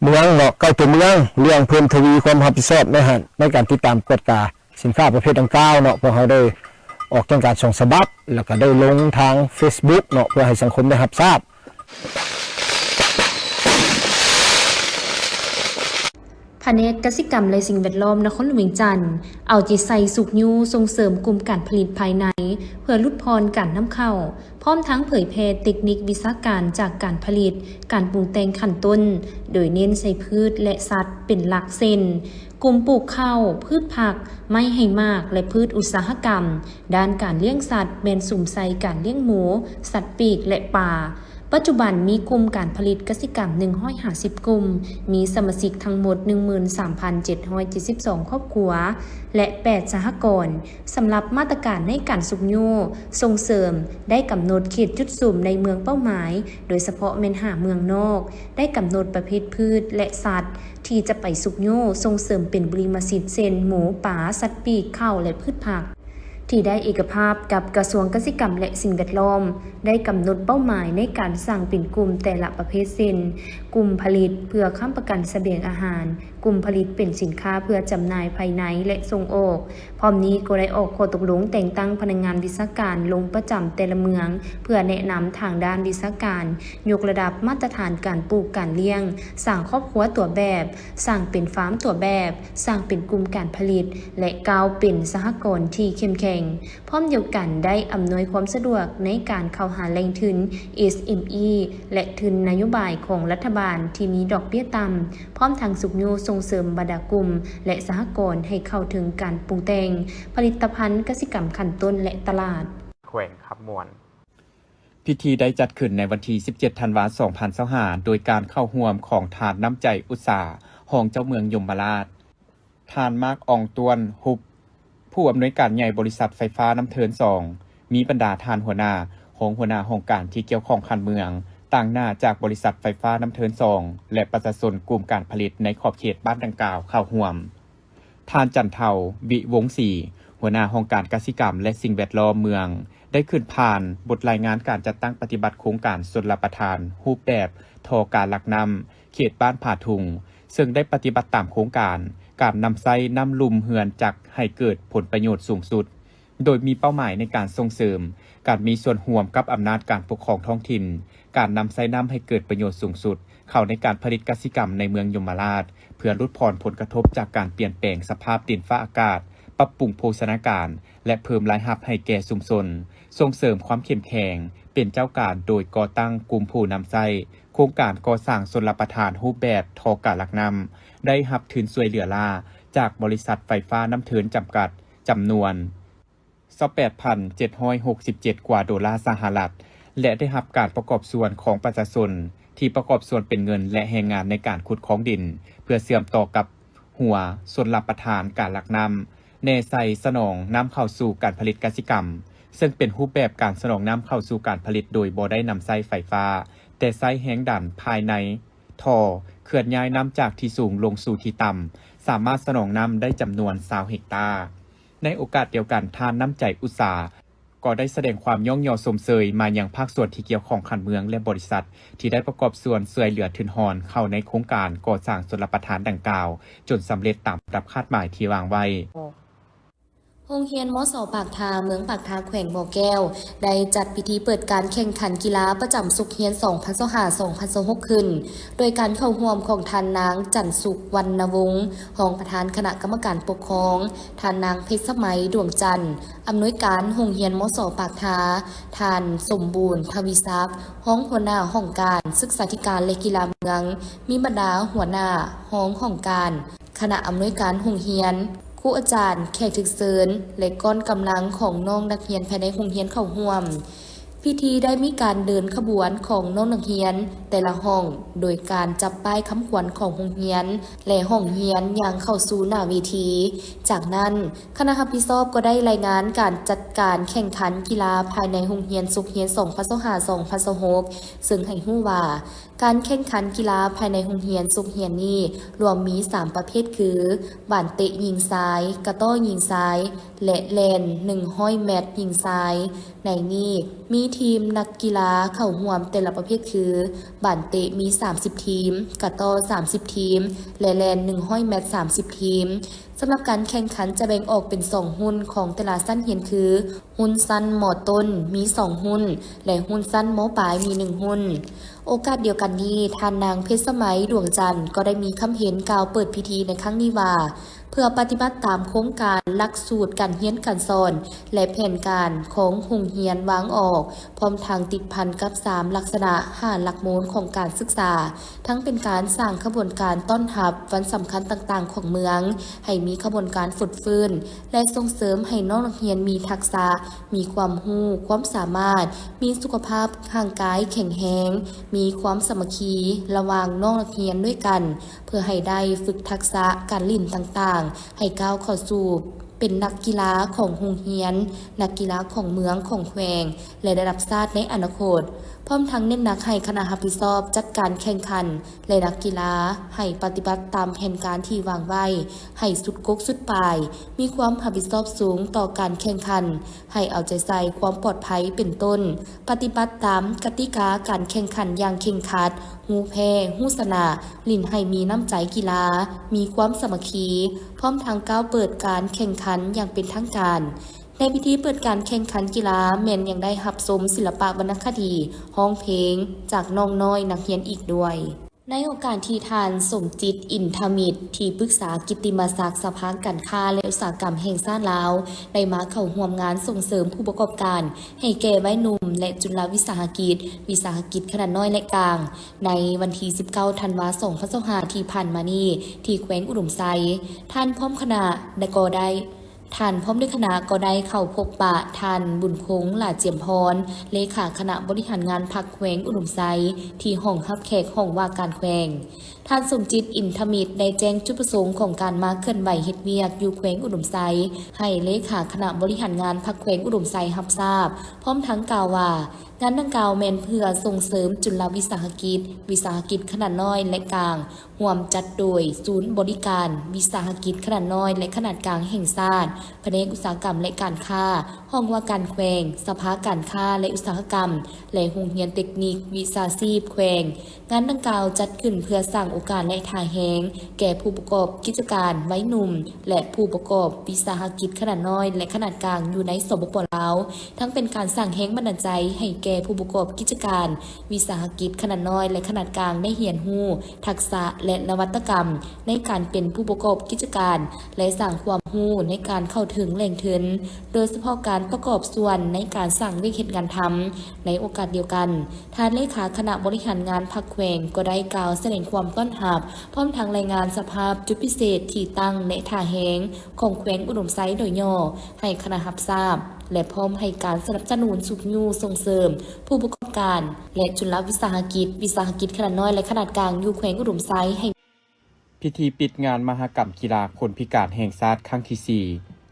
ເມືອງເນາະ ເກົ້າຕົວເມືອງ ເລື່ອງເພີ່ມທະວີຄວາມຮັບຜິດຊອບໃນ ໃນການຕິດຕາມກວດກາສິນຄ້າປະເພດດັ່ງກ່າວເນາະ. ພວກເຮົາໄດ້ອອກແຈ້ງການສອງສະບັບ ແລ້ວກໍໄດ້ລົງທາງເຟສບຸກເນາະ ເພື່ອໃຫ້ສັງຄົມໄດ້ຮັບຊາບ. ພະແນກກະສິກຳ ແລະ ສິ່ງແວດລ້ອມນະຄອນຫຼວງວຽງຈັນ ເອົາໃຈໃສ່ຊຸກຍູ້ສົ່ງເສີມກຸ່ມການຜະລິດພາຍໃນ ເພື່ອຫຼຸດຜ່ອນການນຳເຂົ້າ, ພ້ອມທັງເຜີຍແຜ່ເຕັກນິກວິຊາການຈາກການຜະລິດ, ການປຸງແຕ່ງຂັ້ນຕົ້ນ, ໂດຍເນັ້ນໃສ່ພືດ ແລະ ສັດເປັນຫຼັກ ເຊັ່ນ ກຸ່ມປູກເຂົ້າ, ພືດຜັກ, ໄມ້ໃຫ້ໝາກ ແລະ ພືດອຸດສາຫະກຳ. ດ້ານການລ້ຽງສັດແມ່ນສຸມໃສ່ການລ້ຽງໝູ, ສັດປີກ ແລະ ປາ. ປັດຈຸບັນມີກຸ່ມການຜະລິດກະສິກຳໜຶ່ງຮ້ອຍຫ້າສິບກຸ່ມ, ມີສະມາຊິກທັງໝົດໜຶ່ງໝື່ນສາມພັນເຈັດຮ້ອຍເຈັດສິບສອງຄອບຄົວ ແລະ ແປດສະຫະກອນ. ສຳລັບມາດຕະການໃນການຊຸກຍູ້ສົ່ງເສີມ ໄດ້ກຳນົດເຂດຈຸດສຸມໃນເມືອງເປົ້າໝາຍ, ໂດຍສະເພາະແມ່ນຫ້າເມືອງນອກ, ໄດ້ກຳນົດປະເພດພືດ ແລະ ສັດ ທີ່ຈະໄປຊຸກຍູ້ສົ່ງເສີມເປັນບຸລິມະສິດ ເຊັ່ນ ໝູ, ປາ, ສັດປີກ, ເຂົ້າ ແລະ ພືດຜັກ. ທີ່ໄດ້ເອກະພາບກັບກະຊວງກະສິກຳ ແລະ ສິ່ງແວດລ້ອມ, ໄດ້ກຳນົດເປົ້າໝາຍໃນການສ້າງເປັນກຸ່ມແຕ່ລະປະເພດ ເຊັ່ນ ກຸ່ມຜະລິດເພື່ອຄ້ຳປະກັນສະບຽງອາຫານ, ກຸ່ມຜະລິດເປັນສິນຄ້າເພື່ອຈຳໜ່າຍພາຍໃນ ແລະ ສົ່ງອອກ. ພ້ອມນີ້ກໍໄດ້ອອກຂໍ້ຕົກລົງແຕ່ງຕັ້ງພະນັກງານວິຊາການລົງປະຈຳແຕ່ລະເມືອງ ເພື່ອແນະນຳທາງດ້ານວິຊາການ, ຍົກລະດັບມາດຕະຖານການປູກການລ້ຽງ, ສ້າງຄອບຄົວຕົວແບບ, ສ້າງເປັນຟາມຕົວແບບ, ສ້າງເປັນກຸ່ມການຜະລິດ ແລະ ກ້າວເປັນສະຫະກອນທີ່ເຂັ້ມແຂ ງ, ພ້ອມດຽວກັນໄດ້ອຳນວຍຄວາມສະດວກໃນການເຂົ້າຫາແຫຼ່ງທຶນ ເອສເອັມອີ ແລະ ທຶນນະໂຍບາຍຂອງລັດຖະບານທີ່ມີດອກເບ້ຍຕ່ຳ, ພ້ອມທັງຊຸກຍູ້ສົ່ງເສີມບັນດາກຸ່ມ ແລະ ສະຫະກອນໃຫ້ເຂົ້າເຖິງການປຸງແຕ່ງຜະລິດຕະພັນກະສິກຳຂັ້ນຕົ້ນ ແລະ ຕະຫຼາດ. ແຂວງຄຳມ່ວນ. ພິທີໄດ້ຈັດຂຶ້ນໃນວັນທີສິບເຈັດ ທັນວາ ສອງພັນຊາວຫ້າ ໂດຍການເຂົ້າຮ່ວມຂອງທ່ານ ນ້ຳໃຈ ອຸດສາ ຮອງເຈົ້າເມືອງຍົມມະລາດ, ທ່ານ ມາກ ອອງຕວນ ຮຸບ ຜູ້ອຳນວຍການໃຫຍ່ບໍລິສັດໄຟຟ້ານ້ຳເທີນສອງ, ມີບັນດາທ່ານຫົວໜ້າ, ຮອງຫົວໜ້າຫ້ອງການທີ່ກ່ຽວຂ້ອງຂັ້ນເມືອງ, ຕາງໜ້າຈາກບໍລິສັດໄຟຟ້ານ້ຳເທີນສອງ ແລະ ປະຊາຊົນກຸ່ມການຜະລິດໃນຂອບເຂດບ້ານດັ່ງກ່າວເຂົ້າຮ່ວມ. ທ່ານ ຈັນເທົາ ວິວົງສີ ຫົວໜ້າຫ້ອງການກະສິກຳ ແລະ ສິ່ງແວດລ້ອມເມືອງ ໄດ້ຂຶ້ນຜ່ານບົດລາຍງານການຈັດຕັ້ງປະຕິບັດໂຄງການຊົນລະປະທານຮູບແບບທໍ່ການຫຼັກນ້ຳ ເຂດບ້ານຜາທຸງ, ເຊິ່ງໄດ້ປະຕິບັດຕາມໂຄງການ ການນຳໃຊ້ນ້ຳລຸ່ມເຮືອນຈັກໃຫ້ເກີດຜົນປະໂຫຍດສູງສຸດ, ໂດຍມີເປົ້າໝາຍໃນການສົ່ງເສີມການມີສ່ວນຮ່ວມກັບອຳນາດການປົກຄອງທ້ອງຖິ່ນ, ການນຳໃຊ້ນ້ຳໃຫ້ເກີດປະໂຫຍດສູງສຸດ ເຂົ້າໃນການຜະລິດກະສິກຳໃນເມືອງຍົມມະລາດ ເພື່ອຫຼຸດຜ່ອນຜົນກະທົບຈາກການປ່ຽນແປງສະພາບດິນຟ້າອາກາດ, ປັບປຸງໂພຊະນາການ ແລະ ເພີ່ມລາຍຮັບໃຫ້ແກ່ຊຸມຊົນ, ສົ່ງເສີມຄວາມເຂັ້ມແຂງເປັນເຈົ້າການໂດຍກໍ່ຕັ້ງກຸ່ມຜູ້ນຳໃຊ້ໂຄງການກໍ່ສ້າງຊົນລະປະທານຮູບແບບທໍ່ການຫຼັກນ້ຳ ໄດ້ຮັບທຶນຊ່ວຍເຫຼືອລ້າຈາກບໍລິສັດໄຟຟ້ານ້ຳເທີນຈຳກັດ ຈຳນວນ ຊາວແປດພັນເຈັດຮ້ອຍຫົກສິບເຈັດ ກວ່າໂດລາສະຫະລັດ ແລະ ໄດ້ຮັບການປະກອບສ່ວນຂອງປະຊາຊົນທີ່ປະກອບສ່ວນເປັນເງິນ ແລະ ແຮງງານໃນການຂຸດຄອງດິນ ເພື່ອເຊື່ອມຕໍ່ກັບຫົວຊົນລະປະທານການຫຼັກນ້ຳ ແນໃສ່ສະໜອງນ້ຳເຂົ້າສູ່ການຜະລິດກະສິກຳ, ເຊິ່ງເປັນຮູບແບບການສະໜອງນ້ຳເຂົ້າສູ່ການຜະລິດໂດຍບໍ່ໄດ້ນຳໃຊ້ໄຟຟ້າ, ແຕ່ໃຊ້ແຮງດັນພາຍໃນທໍ່ເຄື່ອນຍ້າຍນ້ຳຈາກທີ່ສູງລົງສູ່ທີ່ຕ່ຳ, ສາມາດສະໜອງນ້ຳໄດ້ຈຳນວນຊາວເຮັກຕາ. ໃນໂອກາດດຽວກັນ, ທ່ານ ນ້ຳໃຈ ອຸດສາ ກໍໄດ້ສະແດງຄວາມຍ້ອງຍໍຊົມເຊີຍມາຍັງພາກສ່ວນທີ່ກ່ຽວຂ້ອງຂັ້ນເມືອງ ແລະ ບໍລິສັດ ທີ່ໄດ້ປະກອບສ່ວນຊ່ວຍເຫຼືອທຶນຮອນເຂົ້າໃນໂຄງການກໍ່ສ້າງຊົນລະປະທານດັ່ງກ່າວ ຈົນສຳເລັດຕາມລຳດັບຄາດໝາຍທີ່ວາງໄວ້. ໂຮງຮຽນ ມສ ປາກທາ ເມືອງປາກທາ ແຂວງບໍ່ແກ້ວ ໄດ້ຈັດພິທີເປີດການແຂ່ງຂັນກິລາປະຈຳສົກຮຽນ ສອງພັນຊາວຫ້າ ສອງພັນຊາວຫົກ ຂຶ້ນ ໂດຍການເຂົ້າຮ່ວມຂອງທ່ານນາງ ຈັນສຸກ ວັນນະວົງ ຮອງປະທານຄະນະກຳມະການປົກຄອງ, ທ່ານນາງ ເພັດສະໄໝ ດວງຈັນ ອຳນວຍການໂຮງຮຽນ ມສ ປາກທາ, ທ່ານ ສົມບູນ ທະວີສັກ ຮອງຫົວໜ້າຫ້ອງການສຶກສາທິການ ແລະ ກິລາເມືອງ, ມີບັນດາຫົວໜ້າ, ຮອງຫ້ອງການ, ຄະນະອຳນວຍການໂຮງຮຽນ, ຄູອາຈານ, ແຂກຖືກເຊີນ ແລະ ກ້ອນກຳລັງຂອງນ້ອງນັກຮຽນພາຍໃນໂຮງຮຽນເຂົ້າຮ່ວມ. ພິທີໄດ້ມີການເດີນຂະບວນຂອງນ້ອງນັກຮຽນແຕ່ລະຫ້ອງ ໂດຍການຈັບປ້າຍຄຳຂວັນຂອງໂຮງຮຽນ ແລະ ຫ້ອງຮຽນຍ່າງເຂົ້າສູ່ໜ້າເວທີ. ຈາກນັ້ນ, ຄະນະຮັບຜິດຊອບກໍໄດ້ລາຍງານການຈັດການແຂ່ງຂັນກິລາພາຍໃນໂຮງຮຽນສົກຮຽນ ສອງພັນຊາວຫ້າ ສອງພັນຊາວຫົກ ເຊິ່ງໃຫ້ຮູ້ວ່າ ການແຂ່ງຂັນກິລາພາຍໃນໂຮງຮຽນສົກຮຽນນີ້ລວມມີສາມປະເພດຄື ບານເຕະຍິງຊາຍ, ກະຕໍ້ຍິງຊາຍ ແລະ ແລ່ນໜຶ່ງຮ້ອຍແມັດຍິງຊາຍ. ໃນນີ້ມີທີມນັກກິລາເຂົ້າຮ່ວມແຕ່ລະປະເພດຄື ບານເຕະມີສາມສິບທີມ, ກະຕໍ້ສາມສິບທີມ ແລະ ແລ່ນໜຶ່ງຮ້ອຍແມັດສາມສິບທີມ. ສຳລັບການແຂ່ງຂັນຈະແບ່ງອອກເປັນສອງຮຸ່ນຂອງແຕ່ລະຊັ້ນຮຽນຄື ຮຸ່ນຊັ້ນ ມ.ຕົ້ນ ມີສອງຮຸ່ນ ແລະ ຮຸ່ນຊັ້ນ ມ.ປາຍ ມີໜຶ່ງຮຸ່ນ. ໂອກາດດຽວກັນນີ້, ທ່ານນາງ ເພັດສະໄໝ ດວງຈັນ ກໍໄດ້ມີຄຳເຫັນກ່າວເປີດພິທີໃນຄັ້ງນີ້ວ່າ ເພື່ອປະຕິບັດຕາມໂຄງການຫຼັກສູດການຮຽນການສອນ ແລະ ແຜນການຂອງໂຮງຮຽນວາງອອກ, ພ້ອມທັງຕິດພັນກັບສາມລັກສະນະຫ້າຫຼັກມູນຂອງການສຶກສາ, ທັງເປັນການສ້າງຂະບວນການຕ້ອນຮັບວັນສຳຄັນຕ່າງໆຂອງເມືອງ ໃຫ້ມີຂະບວນການຟົດຟື້ນ ແລະ ສົ່ງເສີມໃຫ້ນ້ອງນັກຮຽນມີທັກສະ, ມີຄວາມຮູ້, ຄວາມສາມາດ, ມີສຸຂະພາບຮ່າງກາຍແຂງແຮງ, ມີຄວາມສາມັກຄີລະຫວ່າງນ້ອງນັກຮຽນດ້ວຍກັນ, ເພື່ອໃຫ້ໄດ້ຝຶກທັກສະການຫຼິ້ນຕ່າງໆ ໃຫ້ກ້າວເຂົ້າສູ່ເປັນນັກກິລາຂອງໂຮງຮຽນ, ນັກກິລາຂອງເມືອງ, ຂອງແຂວງ ແລະ ລະດັບຊາດໃນອະນາຄົດ, ພ້ອມທັງເນັ້ນໜັກໃຫ້ຄະນະຮັບຜິດຊອບຈັດການແຂ່ງຂັນ ແລະ ນັກກິລາໃຫ້ປະຕິບັດຕາມແຜນການທີ່ວາງໄວ້ໃຫ້ສຸດກົກສຸດປາຍ, ມີຄວາມຮັບຜິດຊອບສູງຕໍ່ການແຂ່ງຂັນ, ໃຫ້ເອົາໃຈໃສ່ຄວາມປອດໄພເປັນຕົ້ນ, ປະຕິບັດຕາມກະຕິກາການແຂ່ງຂັນຢ່າງເຄັ່ງຄັດ, ຮູ້ແພ້, ຮູ້ຊະນະ, ຫຼິ້ນໃຫ້ມີນ້ຳໃຈກິລາ, ມີຄວາມສາມັກຄີ, ພ້ອມທັງກ້າວເປີດການແຂ່ງຂັນຢ່າງເປັນທາງການ. ໃນພິທີເປີດການແຂ່ງຂັນກິລາ ແມ່ນຍັງໄດ້ຮັບຊົມສິລະປະວັນນະຄະດີ, ຮ້ອງເພງ ຈາກນ້ອງນ້ອຍນັກຮຽນອີກດ້ວຍ. ໃນໂອກາດທີ່ທ່ານ ສົມຈິດ ອິນທະມິດ ທີ່ປຶກສາກິດຕິມະສັກສະພາການຄ້າ ແລະ ອຸດສາຫະກຳແຫ່ງຊາດລາວ ໄດ້ມາເຂົ້າຮ່ວມງານສົ່ງເສີມຜູ້ປະກອບການໃຫ້ແກ່ໄວໜຸ່ມ ແລະ ຈຸລະວິສາຫະກິດ, ວິສາຫະກິດຂະໜາດນ້ອຍ ແລະ ກາງ ໃນວັນທີສິບເກົ້າ ທັນວາ ສອງພັນຊາວຫ້າ ທີ່ຜ່ານມານີ້ ທີ່ແຂວງອຸດົມໄຊ, ທ່ານພ້ອມຄະນະ ແລະ ກໍໄດ້ ທ່ານພ້ອມດ້ວຍຄະນະກໍໄດ້ເຂົ້າພົບປະທ່ານ ບຸນຄົງ ຫຼ້າຈຽມພອນ ເລຂາຄະນະບໍລິຫານງານພັກແຂວງອຸດົມໄຊ ທີ່ຫ້ອງຮັບແຂກຫ້ອງວ່າການແຂວງ. ທ່ານ ສົມຈິດ ອິນທະມິດ ໄດ້ແຈ້ງຈຸດປະສົງຂອງການມາເຄື່ອນໄຫວເຮັດວຽກຢູ່ແຂວງອຸດົມໄຊ ໃຫ້ເລຂາຄະນະບໍລິຫານງານພັກແຂວງອຸດົມໄຊຮັບຊາບ, ພ້ອມທັງກ່າວວ່າ ງານດັ່ງກ່າວແມ່ນເພື່ອສົ່ງເສີມຈຸລະວິສາຫະກິດ, ວິສາຫະກິດຂະໜາດນ້ອຍ ແລະ ກາງ, ຮ່ວມຈັດໂດຍສູນບໍລິການວິສາຫະກິດຂະໜາດນ້ອຍ ແລະ ຂະໜາດກາງແຫ່ງຊາດ, ພະແນກອຸດສາຫະກຳ ແລະ ການຄ້າ, ຫ້ອງວ່າການແຂວງ, ສະພາການຄ້າ ແລະ ອຸດສາຫະກຳ ແລະ ໂຮງຮຽນເຕັກນິກວິຊາຊີບແຂວງ. ງານດັ່ງກ່າວຈັດຂຶ້ນເພື່ອສ້າງໂອກາດ ແລະ ທ່າແຮງແກ່ຜູ້ປະກອບກິດຈະການໄວໜຸ່ມ ແລະ ຜູ້ປະກອບວິສາຫະກິດຂະໜາດນ້ອຍ ແລະ ຂະໜາດກາງຢູ່ໃນ ສປປ ລາວ, ທັງເປັນການສ້າງແຮງບັນດານໃຈໃຫ້ແກ່ຜູ້ປະກອບກິດຈະການ ວິສາຫະກິດຂະໜາດນ້ອຍ ແລະ ຂະໜາດກາງໄດ້ຮຽນຮູ້ທັກສະ ແລະ ນະວັດຕະກຳໃນການເປັນຜູ້ປະກອບກິດຈະການ ແລະ ສ້າງຄວາມຮູ້ໃນການເຂົ້າເຖິງແຫຼ່ງທຶນ, ໂດຍສະເພາະການປະກອບສ່ວນໃນການສ້າງວຽກເຮັດງານທຳ. ໃນໂອກາດດຽວກັນ, ທ່ານເລຂາຄະນະບໍລິຫານງານພັກແຂວງກໍໄດ້ກ່າວສະແດງຄວາມຕ້ອນຮັບ, ພ້ອມທັງລາຍງານສະພາບຈຸດພິເສດ, ທີ່ຕັ້ງ ແລະ ທ່າແຮງຂອງແຂວງອຸດົມໄຊໂດຍຫຍໍ້ໃຫ້ຄະນະຮັບຊາບ ແລະ ພ້ອມໃຫ້ການສະໜັບສະໜູນຊຸກຍູ້ສົ່ງເສີມຜູ້ປະກອບການ ແລະ ຈຸລະວິສາຫະກິດ, ວິສາຫະກິດຂະໜາດນ້ອຍ ແລະ ຂະໜາດກາງຢູ່ແຂວງອຸດົມໄຊໃຫ້. ພິທີປິດງານມະຫະກຳກິລາຄົນພິການແຫ່ງຊາດຄັ້ງທີສີ່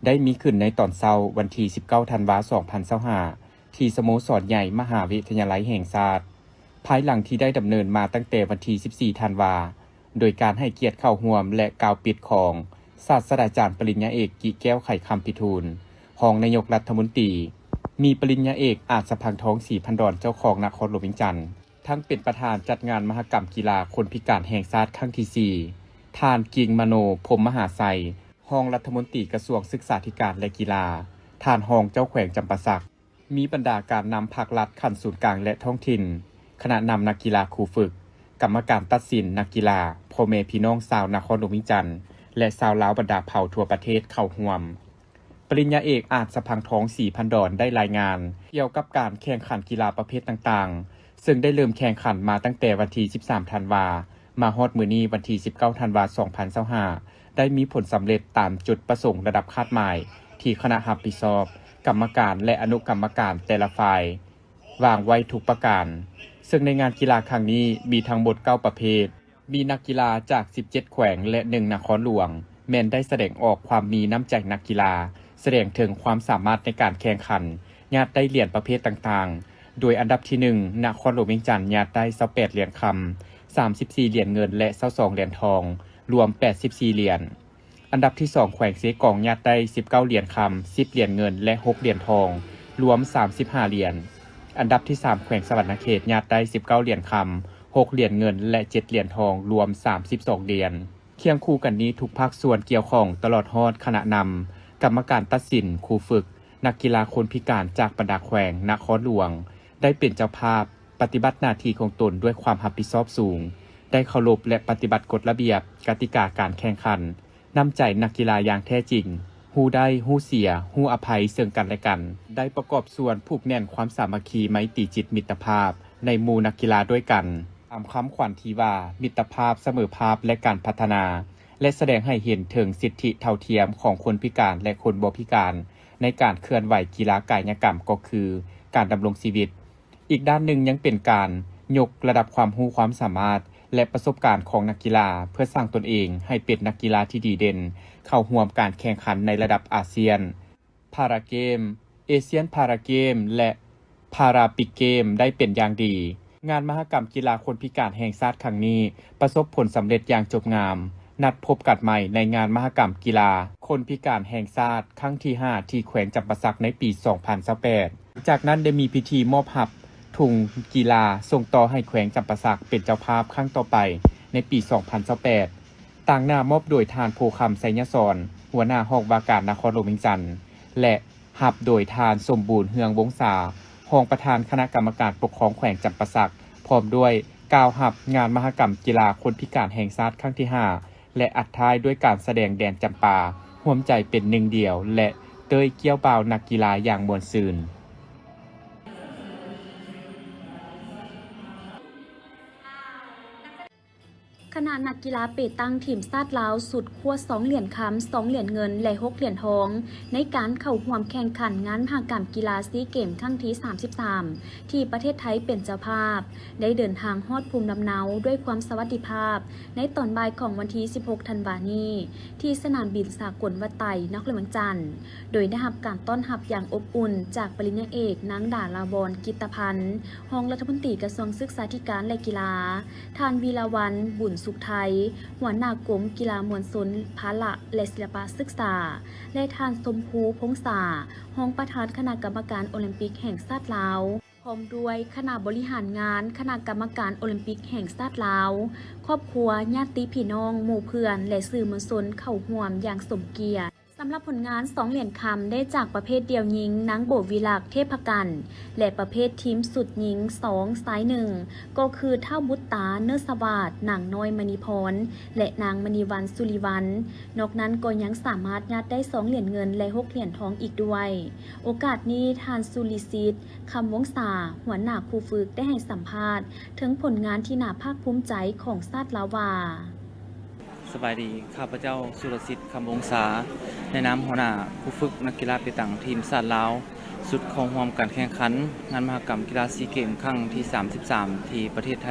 ໄດ້ມີຂຶ້ນໃນຕອນເຊົ້າວັນທີສິບເກົ້າ ທັນວາ ສອງພັນຊາວຫ້າ ທີ່ສະໂມສອນໃຫຍ່ມະຫາວິທະຍາໄລແຫ່ງຊາດ, ພາຍຫຼັງທີ່ໄດ້ດຳເນີນມາຕັ້ງແຕ່ວັນທີສິບສີ່ ທັນວາ ໂດຍການໃຫ້ກຽດເຂົ້າຮ່ວມ ແລະ ກ່າວປິດຂອງສາດສະດາຈານປະລິນຍາເອກ ກິແກ້ວ ໄຂຄຳພິທູນ, ຮອງນາຍົກລັດຖະມົນຕີ, ມີປະລິນຍາເອກ ອາດສະພັງທອງ ສີພັນດອນ ເຈົ້າຄອງນະຄອນຫຼວງວຽງຈັນ, ທັງເປັນປະທານຈັດງານມະຫະກຳກິລາຄົນພິການແຫ່ງຊາດຄັ້ງທີສີ່, ທ່ານ ກິງມະໂນ ພົມມະຫາໄຊ, ຮອງລັດຖະມົນຕີກະຊວງສຶກສາທິການ ແລະ ກິລາ, ທ່ານຮອງເຈົ້າແຂວງຈຳປາສັກ, ມີບັນດາການນຳພັກລັດຂັ້ນສູນກາງ ແລະ ທ້ອງຖິ່ນ, ຄະນະນຳນັກກິລາ, ຄູຝຶກ, ກຳມະການຕັດສິນ, ນັກກິລາ, ພໍ່ແມ່ພີ່ນ້ອງຊາວນະຄອນຫຼວງວຽງຈັນ ແລະ ຊາວລາວບັນດາເຜົ່າທົ່ວປະເທດເຂົ້າຮ່ວມ. ປະລິນຍາເອກ ອາດສະພັງທອງ ສີພັນດອນ ໄດ້ລາຍງານກ່ຽວກັບການແຂ່ງຂັນກິລາປະເພດຕ່າງໆ, ເຊິ່ງໄດ້ເລີ່ມແຂ່ງຂັນມາຕັ້ງແຕ່ວັນທີສິບສາມ ທັນວາ ມາຮອດມື້ນີ້ວັນທີສິບເກົ້າ ທັນວາ ສອງພັນຊາວຫ້າ ໄດ້ມີຜົນສຳເລັດຕາມຈຸດປະສົງລະດັບຄາດໝາຍ ທີ່ຄະນະຮັບຜິດຊອບ, ກຳມະການ ແລະ ອະນຸກຳມະການແຕ່ລະຝ່າຍ ວາງໄວ້ທຸກປະການ, ເຊິ່ງໃນງານກິລາຄັ້ງນີ້ມີທັງໝົດເກົ້າປະເພດ, ມີນັກກິລາຈາກສິບເຈັດແຂວງ ແລະ ໜຶ່ງນະຄອນຫຼວງ ແມ່ນໄດ້ສະແດງອອກຄວາມມີນ້ຳໃຈນັກກິລາ, ສະແດງເຖິງຄວາມສາມາດໃນການແຂ່ງຂັນ, ຍາດໄດ້ຫຼຽນປະເພດຕ່າງໆ, ໂດຍອັນດັບທີໜຶ່ງ ນະຄອນຫຼວງວຽງຈັນ ຍາດໄດ້ຊາວແປດຫຼຽນຄຳ, ສາມສິບສີ່ຫຼຽນເງິນ ແລະ ຊາວສອງຫຼຽນທອງ, ລວມແປດສິບສີ່ຫຼຽນ. ອັນດັບທີສອງ ແຂວງເຊກອງ ຍາດໄດ້ສິບເກົ້າຫຼຽນຄຳ, ສິບຫຼຽນເງິນ ແລະ ຫົກຫຼຽນທອງ, ລວມສາມສິບຫ້າຫຼຽນ. ອັນດັບທີສາມ ແຂວງສະຫວັນນະເຂດ ຍາດໄດ້ສິບເກົ້າຫຼຽນຄຳ, ຫົກຫຼຽນເງິນ ແລະ ເຈັດຫຼຽນທອງ, ລວມສາມສິບສອງຫຼຽນ. ຄຽງຄູ່ກັນນີ້, ທຸກພາກສ່ວນກ່ຽວຂ້ອງ ຕະຫຼອດຮອດຄະນະນຳ, ກຳມະການຕັດສິນ, ຄູຝຶກ, ນັກກິລາຄົນພິການຈາກບັນດາແຂວງ, ນະຄອນຫຼວງ ໄດ້ເປັນເຈົ້າພາບ, ປະຕິບັດໜ້າທີ່ຂອງຕົນດ້ວຍຄວາມຮັບຜິດຊອບສູງ, ໄດ້ເຄົາລົບ ແລະ ປະຕິບັດກົດລະບຽບ, ກະຕິກາການແຂ່ງຂັນ, ນ້ຳໃຈນັກກິລາຢ່າງແທ້ຈິງ, ຮູ້ໄດ້, ຮູ້ເສຍ, ຮູ້ອະໄພເຊິ່ງກັນແລະກັນ, ໄດ້ປະກອບສ່ວນຜູກແໜ້ນຄວາມສາມັກຄີໄມຕີຈິດມິດຕະພາບໃນໝູ່ນັກກິລາດ້ວຍກັນ, ຕາມຄຳຂວັນທີ່ວ່າ ມິດຕະພາບ, ສະເໝີພາບ ແລະ ການພັດທະນາ, ແລະ ສະແດງໃຫ້ເຫັນເຖິງສິດທິເທົ່າທຽມຂອງຄົນພິການ ແລະ ຄົນບໍ່ພິການໃນການເຄື່ອນໄຫວກິລາກາຍຍະກຳ ກໍຄືການດຳລົງຊີວິດ. ອີກດ້ານໜຶ່ງຍັງເປັນການຍົກລະດັບຄວາມຮູ້ຄວາມສາມາດ ແລະ ປະສົບການຂອງນັກກິລາ ເພື່ອສ້າງຕົນເອງໃຫ້ເປັນນັກກິລາທີ່ດີເດັ່ນ ເຂົ້າຮ່ວມການແຂ່ງຂັນໃນລະດັບອາຊຽນ, ພາຣາເກມ, ເອຊຽນພາຣາເກມ ແລະ ພາຣາປິກເກມໄດ້ເປັນຢ່າງດີ. ງານມະຫະກຳກິລາຄົນພິການແຫ່ງຊາດຄັ້ງນີ້ ປະສົບຜົນສຳເລັດຢ່າງຈົບງາມ. ນັດພົບກັນໃໝ່ໃນງານມະຫະກຳກິລາຄົນພິການແຫ່ງຊາດຄັ້ງທີຫ້າ ທີ່ແຂວງຈຳປາສັກໃນປີສອງພັນຊາວແປດ. ຈາກນັ້ນໄດ້ມີພິທີມອບຮັບທຸງກິລາສົ່ງຕໍ່ໃຫ້ແຂວງຈຳປາສັກເປັນເຈົ້າພາບຄັ້ງຕໍ່ໄປໃນປີສອງພັນຊາວແປດ, ຕາງໜ້າມອບໂດຍທ່ານ ໂພຄຳ ໄຊຍະສອນ, ຫົວໜ້າຫ້ອງວ່າການນະຄອນຫຼວງວຽງຈັນ ແລະ ຮັບໂດຍທ່ານ ສົມບູນ ເຮືອງວົງສາ, ຮອງປະທານຄະນະກຳມະການປົກຄອງແຂວງຈຳປາສັກ, ພ້ອມດ້ວຍ ກ່າວຮັບງານມະຫະກຳກິລາຄົນພິການແຫ່ງຊາດຄັ້ງທີຫ້າ ແລະ ອັດທ້າຍດ້ວຍການສະແດງແດນຈຳປາ ຮ່ວມໃຈເປັນໜຶ່ງດຽວ ແລະ ເຕີຍກ້ຽວບ່າວນັກກິລາຢ່າງມ່ວນຊື່ນ. ຄະນະນັກກິລາເປຕັງທີມຊາດລາວຊຸດຄວ້າສອງຫຼຽນຄຳ, ສອງຫຼຽນເງິນ ແລະ ຫົກຫຼຽນທອງ ໃນການເຂົ້າຮ່ວມແຂ່ງຂັນງານມະຫະກຳກິລາຊີເກມຄັ້ງທີສາມສິບສາມ ທີ່ປະເທດໄທເປັນເຈົ້າພາບ ໄດ້ເດີນທາງຮອດພູມລຳເນົາດ້ວຍຄວາມສະຫວັດດີພາບ ໃນຕອນບ່າຍຂອງວັນທີສິບຫົກ ທັນວານີ້ ທີ່ສະໜາມບິນສາກົນວັດໄຕ ນະຄອນຫຼວງວຽງຈັນ. ໂດຍໄດ້ຮັບການຕ້ອນຮັບຢ່າງອົບອຸ່ນຈາກປະລິນຍາເອກ ນາງ ດາລາວອນ ກິດຕະພັນ ຮອງລັດຖະມົນຕີກະຊວງສຶກສາທິການ ແລະ ກິລາ, ທ່ານ ວີລາວັນ ບຸນສຸກໄທ ຫົວໜ້າກົມກິລາມວນຊົນ ພະລະ ແລະ ສິລະປະສຶກສາ ແລະ ທ່ານ ຊົມພູ ພົງສາ ຮອງປະທານຄະນະກຳມະການໂອລິມປິກແຫ່ງຊາດລາວ ພ້ອມດ້ວຍຄະນະບໍລິຫານງານຄະນະກຳມະການໂອລິມປິກແຫ່ງຊາດລາວ, ຄອບຄົວ, ຍາດຕິພີ່ນ້ອງ, ໝູ່ເພື່ອນ ແລະ ສື່ມວນຊົນເຂົ້າຮ່ວມຢ່າງສົມກຽດ. ສຳລັບຜົນງານສອງຫຼຽນຄຳໄດ້ຈາກປະເພດດຽວຍິງ ນາງ ໂບວິລັກ ເທບພະກັນ ແລະ ປະເພດທີມຊຸດຍິງສອງຊາຍໜຶ່ງ ກໍຄື ທ້າວ ບຸດຕາ ເນີສະຫວາດ, ນາງ ນ້ອຍ ມະນີພອນ ແລະ ນາງ ມະນີວັນ ສຸລິວັນ. ນອກນັ້ນກໍຍັງສາມາດຍາດໄດ້ສອງຫຼຽນເງິນ ແລະ ຫົກຫຼຽນທອງອີກດ້ວຍ. ໂອກາດນີ້ ທ່ານ ສຸລິສິດ ຄຳວົງສາ ຫົວໜ້າຄູຝຶກ ໄດ້ໃຫ້ສຳພາດເຖິງຜົນງານທີ່ໜ້າພາກພູມໃຈຂອງຊາດລາວວ່າ. ສະບາຍດີ, ຂ້າພະເຈົ້າ ສຸລະສິດ ຄຳວົງສາ ໃນນາມຫົວໜ້າຄູຝຶກນັກກິລາເປຕັງທີມຊາດລາວ ຊຸດເຂົ້າຮ່ວມການແຂ່ງຂັນງານມະຫະກຳກິລາຊີເກມຄັ້ງທີສາມສິບສາມ ທີ່ປະເທດໄທ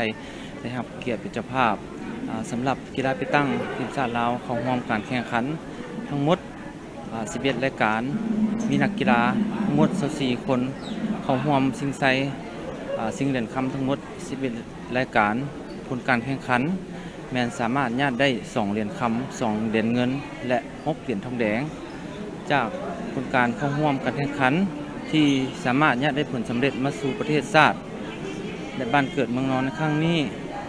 ໄດ້ຮັບກຽດເປັນເຈົ້າພາບ. ອາ ສຳລັບກິລາເປຕັງທີມຊາດລາວເຂົ້າຮ່ວມການແຂ່ງຂັນທັງໝົດ ອາ ສິບເອັດລາຍການ, ມີນັກກິລາທັງໝົດຊາວສີ່ຄົນເຂົ້າຮ່ວມຊິງໄຊ ອາ ຊິງຫຼຽນຄຳທັງໝົດສິບເອັດລາຍການ. ຜົນການແຂ່ງຂັນແມ່ນສາມາດຍາດໄດ້ສອງຫຼຽນຄຳ, ສອງຫຼຽນເງິນ ແລະ ຫົກຫຼຽນທອງແດງ ຈາກຜົນການເຂົ້າຮ່ວມການແຂ່ງຂັນທີ່ສາມາດຍາດໄດ້ຜົນສຳເລັດມາສູ່ປະເທດຊາດ ແລະ ບ້ານເກີດເມືອງນອນໃນຄັ້ງນີ້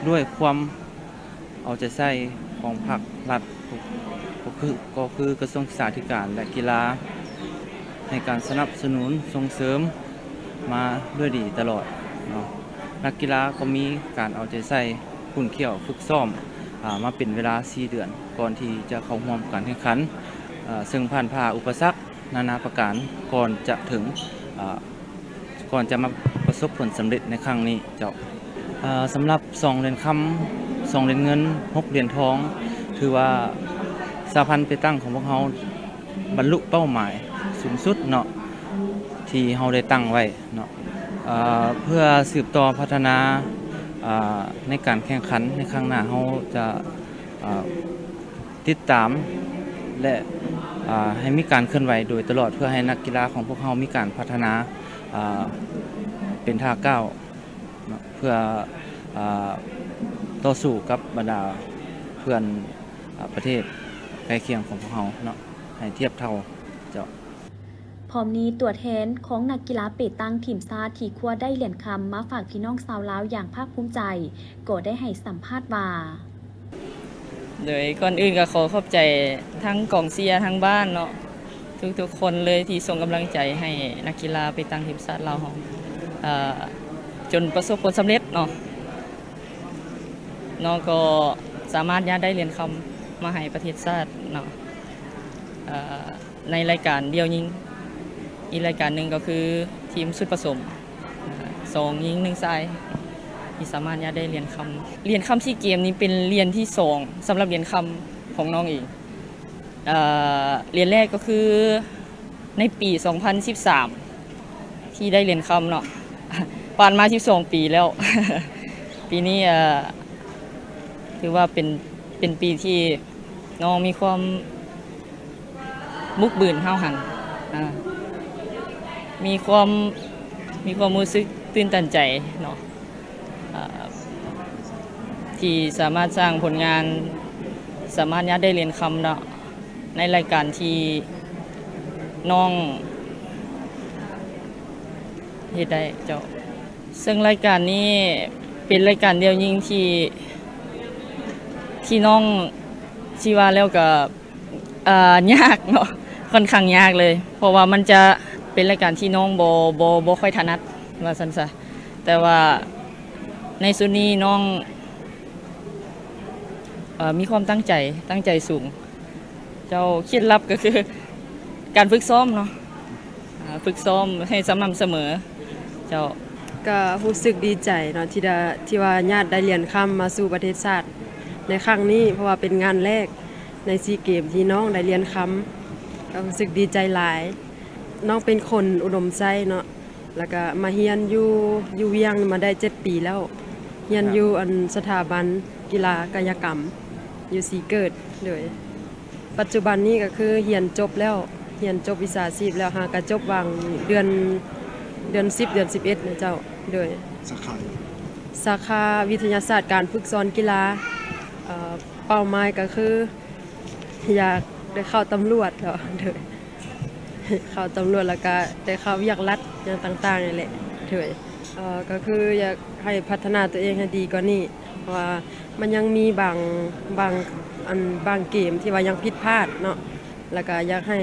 ດ້ວຍຄວາມ ເອົາໃຈໃສ່ຂອງພາກລັດ ກໍຄື ກໍຄືກະຊວງສຶກສາທິການ ແລະ ກິລາ ໃຫ້ການສະໜັບສະໜູນສົ່ງເສີມມາດ້ວຍດີຕະຫຼອດເນາະ. ນັກກິລາກໍມີການເອົາໃຈໃສ່ຂຸ້ນຂ້ຽວຝຶກຊ້ອມ ອາ ມາເປັນເວລາສີ່ເດືອນ ກ່ອນທີ່ຈະເຂົ້າຮ່ວມການແຂ່ງຂັນ ອາ ເຊິ່ງຜ່ານຜ່າອຸປະສັກ ນານາປະການກ່ອນຈະເຖິງ ເອີ່ ກ່ອນຈະມາປະສົບຜົນສຳເລັດໃນຄັ້ງນີ້ເຈົ້າ. ເອີ່ ສຳລັບສອງຫຼຽນຄຳ, ສອງຫຼຽນເງິນ, ຫົກຫຼຽນທອງ ຖືວ່າສະຫະພັນເປຕັງຂອງພວກເຮົາບັນລຸເປົ້າໝາຍສູງສຸດເນາະ ທີ່ເຮົາໄດ້ຕັ້ງໄວ້ເນາະ. ເອີ່ ເພື່ອສືບຕໍ່ພັດທະນາ ເອີ່ ໃນການແຂ່ງຂັນໃນຄັ້ງໜ້າ ເຮົາຈະ ເອີ່ ຕິດຕາມ ແລະ ອາ ໃຫ້ມີການເຄື່ອນໄຫວໂດຍຕະຫຼອດ ເພື່ອໃຫ້ນັກກິລາຂອງພວກເຮົາມີການພັດທະນາ ອາ ເປັນທ່າກ້າວເນາະ ເພື່ອ ອາ ຕໍ່ສູ້ກັບບັນດາເພື່ອນ ອາ ປະເທດໃກ້ຄຽງຂອງພວກເຮົາເນາະ ໃຫ້ທຽບເທົ່າເຈົ້າ. ພ້ອມນີ້ ຕົວແທນຂອງນັກກິລາເປຕັງທີມຊາດທີ່ຄວ້າໄດ້ຫຼຽນຄຳມາຝາກພີ່ນ້ອງຊາວລາວຢ່າງພາກພູມໃຈ ກໍໄດ້ໃຫ້ສຳພາດວ່າ. ໂດຍກ່ອນອື່ນກໍຂໍຂອບໃຈທັງກອງເຊຍທັງບ້ານເນາະ ທຸກໆຄົນເລີຍທີ່ສົ່ງກຳລັງໃຈໃຫ້ນັກກິລາເປຕັງທີມຊາດລາວເຮົາ ເອີ່ ຈົນປະສົບຜົນສຳເລັດເນາະ. ເນາະ ກໍສາມາດຍາດໄດ້ຫຼຽນຄຳມາໃຫ້ປະເທດຊາດເນາະ ເອີ່ ໃນລາຍການດຽວຍິງ. ອີກລາຍການໜຶ່ງກໍຄືທີມຊຸດປະສົມ ສອງຍິງໜຶ່ງຊາຍ ທີ່ສາມາດຍາດໄດ້ຫຼຽນຄຳ. ຫຼຽນຄຳຊີເກມນີ້ເປັນຫຼຽນທີສອງສຳລັບຫຼຽນຄຳຂອງນ້ອງເອງ. ເອີ່ ຫຼຽນແລກກໍຄືໃນປີສອງພັນສິບສາມ ທີ່ໄດ້ຫຼຽນຄຳເນາະ ຜ່ານມາສິບສອງປີແລ້ວ. ປີນີ້ ເອີ່ ຖືວ່າເປັນ ເປັນປີທີ່ນ້ອງມີຄວາມບຸກບືນຫ້າວຫັນ ອາ ມີຄວາມ ມີຄວາມຮູ້ສຶກຕື່ນຕັນໃຈເນາະ ອາ ທີ່ສາມາດສ້າງຜົນງານ ສາມາດຍາດໄດ້ຫຼຽນຄຳເນາະ ໃນລາຍການທີ່ນ້ອງເຮັດໄດ້ເຈົ້າ. ເຊິ່ງລາຍການນີ້ເປັນລາຍການດຽວຍິງທີ່ ທີ່ນ້ອງ ຊິວ່າແລ້ວກໍ ເອີ່ ຍາກເນາະ ຂ້ອນຂ້າງຍາກເລີຍ ເພາະວ່າມັນຈະເປັນລາຍການທີ່ນ້ອງບໍ່ ບໍ່ ບໍ່ຄ່ອຍຖະໜັດ ວ່າຊັ້ນຊະ. ແຕ່ວ່າ ໃນຊຸດນີ້ນ້ອງ ເອີ ມີຄວາມຕັ້ງໃຈ, ຕັ້ງໃຈສູງ. ເຈົ້າ, ເຄັດລັບກໍຄືການຝຶກຊ້ອມເນາະ, ອາ, ຝຶກຊ້ອມໃຫ້ສະໝ່ຳສະເໝີ. ເຈົ້າ. ກໍຮູ້ສຶກດີໃຈເນາະ ທີ່ໄດ້, ທີ່ວ່າຍາດໄດ້ຫຼຽນຄຳມາສູ່ປະເທດຊາດໃນຄັ້ງນີ້, ເພາະວ່າເປັນງານແລກໃນຊີເກມທີ່ນ້ອງໄດ້ຫຼຽນຄຳ, ກໍຮູ້ສຶກດີໃຈຫຼາຍ. ນ້ອງເປັນຄົນອຸດົມໄຊເນາະ, ແລ້ວກໍມາຮຽນຢູ່, ຢູ່ວຽງມາໄດ້ເຈັດປີແລ້ວ, ຮຽນຢູ່ ອັນ ສະຖາບັນກິລາກາຍະກຳ ຢູ່ສີເກີດ. ໂດຍ. ປັດຈຸບັນນີ້ກໍຄືຮຽນຈົບແລ້ວ, ຮຽນຈົບວິຊາຊີບແລ້ວ, ຫາກະຈົບຫວ່າງເດືອນ, ເດືອນສິບ ເດືອນສິບເອັດນະເຈົ້າ. ໂດຍ. ສາຂາ? ສາຂາວິທະຍາສາດການຝຶກສອນກິລາ. ເອີ, ເປົ້າໝາຍກໍຄືຢາກໄດ້ເຂົ້າຕຳຫຼວດເນາະ. ໂດຍ. ເຂົ້າຕຳຫຼວດ ແລ້ວກະໄດ້ເຂົ້າວຽກລັດຫຍັງຕ່າງໆນີ້ແຫຼະ. ໂດຍ. ເອີ, ກໍຄືຢາກໃຫ້ພັດທະນາຕົວເອງໃຫ້ດີກວ່ານີ້, ເພາະວ່າ ມັນຍັງມີບາງ, ບາງ, ອັນ, ບາງເກມທີ່ວ່າຍັງຜິດພາດເນາະ, ແລ້ວກະຢາກໃຫ້,